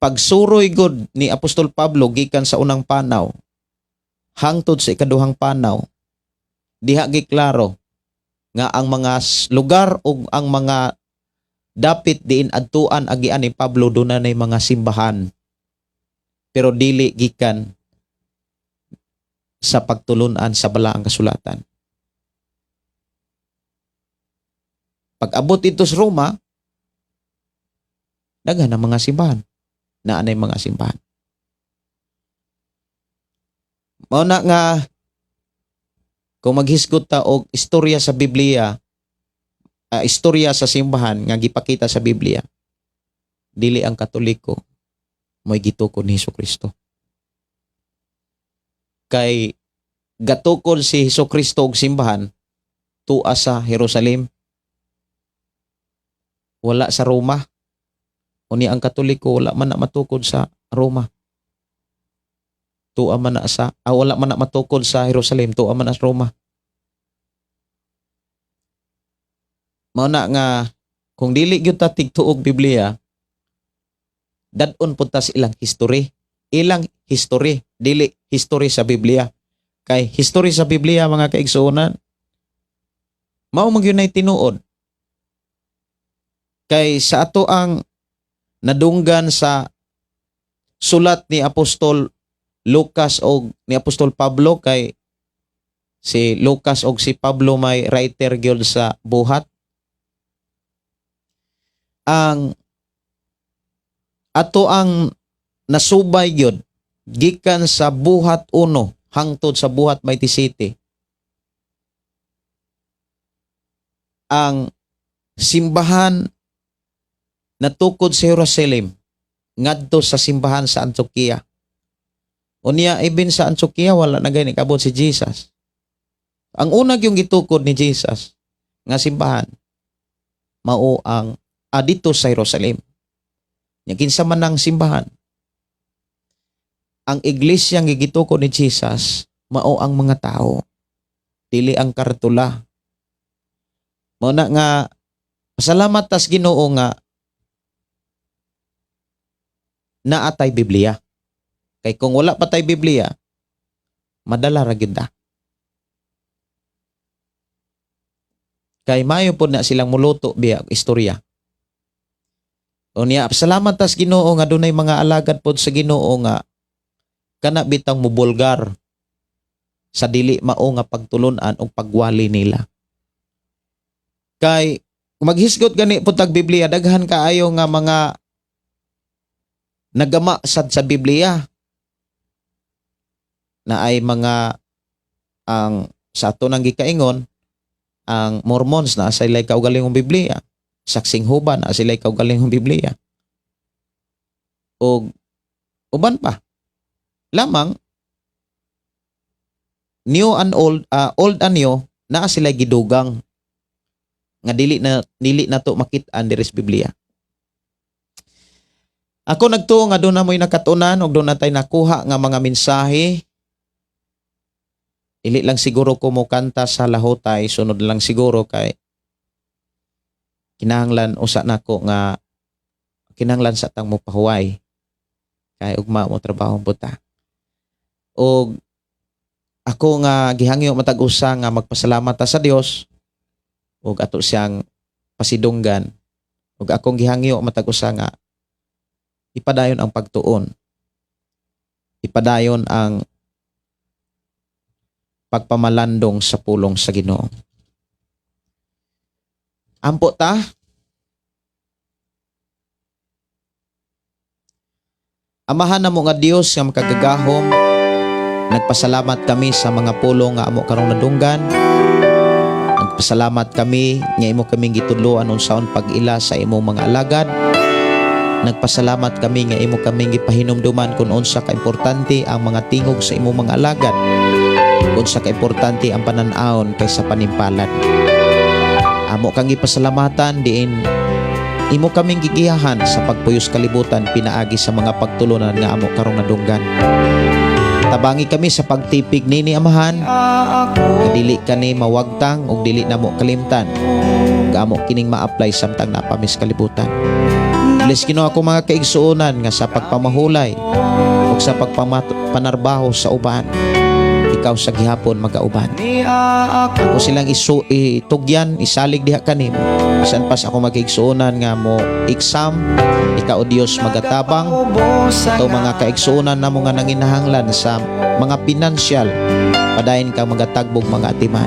Pagsuroy god ni Apostol Pablo gikan sa unang panaw hangtod sa ikaduhang panaw, diha giklaro nga ang mga lugar ug ang mga dapit diin adtuan agian ni Pablo doon na mga simbahan, pero dili gikan sa pagtulunan sa balaang kasulatan. Pag-abot dito sa Roma, daghan ang mga simbahan. Naanay mga simbahan. Mao na nga kung maghisgot ta og istorya sa Biblia, istorya sa simbahan nga gipakita sa Biblia, dili ang Katoliko mo'y gitukod ni Hesukristo. Kay gatukod si Hesukristo og simbahan tua sa Jerusalem, wala sa Roma. Unya ang Katoliko wala man na matukod sa Roma. Tua man na sa wala man na matukod sa Jerusalem, tua man na sa Roma. Mao na nga kung dili gyud ta tigtuog Biblia, dad-on pud ta sa ilang history. Ilang history, dili history sa Biblia. Kay history sa Biblia, mga kaigsuonan, mao man gyud nay tinuod. Kay sa ato ang nadunggan sa sulat ni Apostol Lucas og ni Apostol Pablo, kay si Lucas og si Pablo may writer gyud sa buhat. Ang ato ang nasubay gyud gikan sa Buhat 1 hangtod sa Buhat 27, ang simbahan natukod sa Jerusalem ngadto sa simbahan sa Antioquia. Unya ibin sa Antioquia wala na gani kabot si Jesus. Ang una yung gitukod ni Jesus nga simbahan mao ang dito sa Jerusalem. Nya kinsa man ang simbahan? Ang iglesia nga gitukod ni Jesus mao ang mga tao, dili ang kartula. Mao na nga pasalamat tas Ginoo nga naa tay Biblia. Kay kung wala pa tay Biblia, madala ra gyud ta. Kay mayo pod na silang muluto biya istorya. Unya salamat tas Ginoo nga dunay mga alagad pod sa Ginoo nga kana bitang mubulgar sa dili mao nga pagtulun-an og pagwali nila. Kay maghisgot gani pud tag Biblia, daghan kaayo nga mga nagama sad sa Biblia na ay mga ang sa ato nang gikaingon ang Mormons na sila'y kaugalingong Biblia, Saksing Huban na sila'y kaugalingong Biblia, og uban pa lamang new and old, old and new naa sila'y gidugang nga dili na to makit-an diri sa Biblia. Ako nagtuo nga doon na mo'y nakatunan og doon na tay nakuha nga mga mensahe. Dili lang siguro ko mo kanta sa lahotay, sunod lang siguro kay kinahanglan usa nako nga kinahanglan sa tang mo pahuway kay ugma mo trabaho buta. Og ako nga gihangyo matag usa nga magpasalamat ta sa Dios og ato siyang pasidunggan, og akong gihangyo matag usa nga ipadayon ang pagtuon, ipadayon ang pagpamalandong sa pulong sa Ginoo. Ampo ta. Amahan namo nga Dios nga makagagahom, nagpasalamat kami sa mga pulong nga amo karong nadunggan. Nagpasalamat kami nga imo kaming gitudloan unsaon pag-ila sa imong mga alagad. Nagpasalamat kami nga imo kaming gipahinumduman kung unsa ka importante ang mga tingog sa imong mga alagad, unsa ka importante ang panan-awon kaysa panimpalad. Amo kang gipasalamatan diin imo kaming gigiyahan sa pagpuyos kalibutan pinaagi sa mga pagtulunan nga amo karong nadunggan. Tabangi kami sa pagtipig nini, Amahan, nga dili kani mawagtang ug dili namo kalimtan. Ug amo kining ma-apply samtang naa pa mi sa kalibutan. Bless, Ginoo, ako mga kaigsuonan nga sa pagpamahulay ug sa pagpanarbaho sa uban. Ikaw sa gihapon magauban. Ako silang isu itugyan, isalig diha kanimo. Bisan pas ako magigsuonan nga mo exam, ikaw o Dios magatabang. Ato mga kaigsuonan namo nga nanginahanglan sa mga pinansyal, padayon kang magatagbog mga atiman.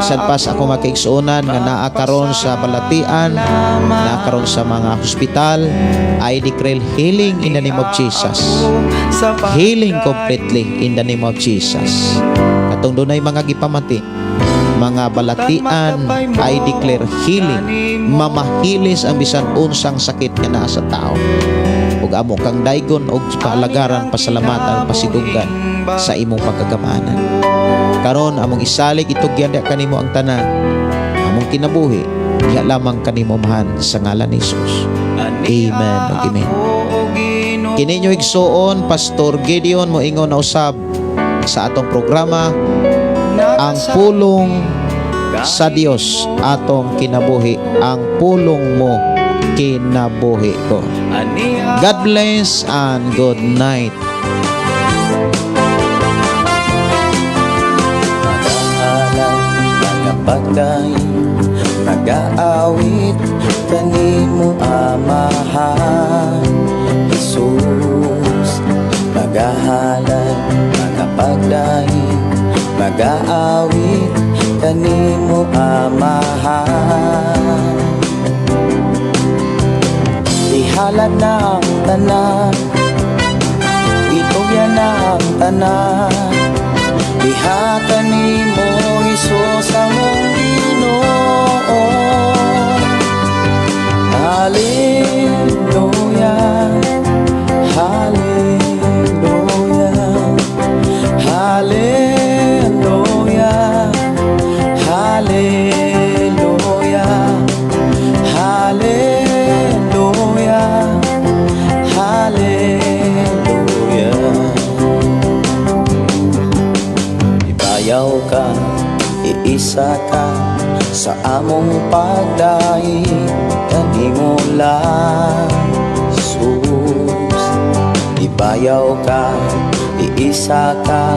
Bisan pas ako makaigsuonan nga naa karon sa balatian, naa karon sa mga hospital, I declare healing in the name of Jesus. Healing completely in the name of Jesus. Katong dunay mga gipamati, mga balatian, I declare healing. Mamahilis ang bisan unsang sakit nga naa sa tao. Ug amo kang daygon og paalagaran, pasalamatan, pasidunggan sa imong pagkagamanan. Karon among isalig, itugyan diha kanimo ang tanan. Among kinabuhi diha lamang kanimo, Amahan, sa ngalan ni Jesus. Amen ug amen. Kini inyong igsuon, Pastor Gideon, moingon na usab sa atong programa, Ang Pulong sa Dios Atong Kinabuhi, ang pulong mo kinabuhi ko. God bless and good night. Magahalay, magapagdaig, magaawit kanimo, Amahan Jesus. Magahalay, magapagdaig, magaawit kanimo, Amahan. Ihalad na ang tanan, itugyan na ang tanan diha kanimo, Hesus among Ginoo. Hallelujah, Hallelujah, Hallelujah, Hallelujah, Hallelujah, Hallelujah. Ibayaw ka, iisa ka sa among pagdaig kanimo lang, Jesus. Ibayaw ka, iisa ka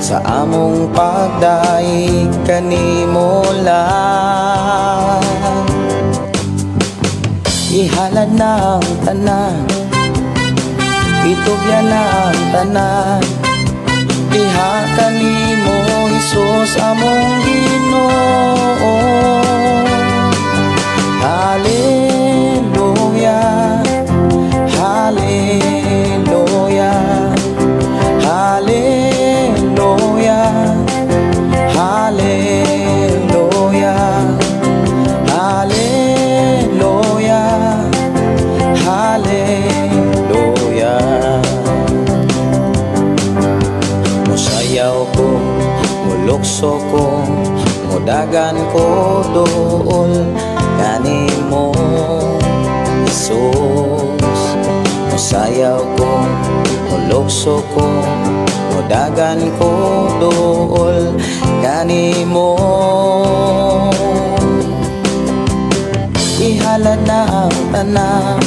sa among pagdaig kanimo lang. Ihalad na ang tanan, itugyan na ang tanan diha kanimo, Hesus among Ginoo. Hallelujah, Hallelujah, Hallelujah, Hallelujah, Hallelujah, Hallelujah. Musayaw ko, mulukso ko, mudagan ko duol kanimo, Jesus. Musayaw ko, mulukso ko, mudagan ko duol kanimo. Ihalad na ang tanan.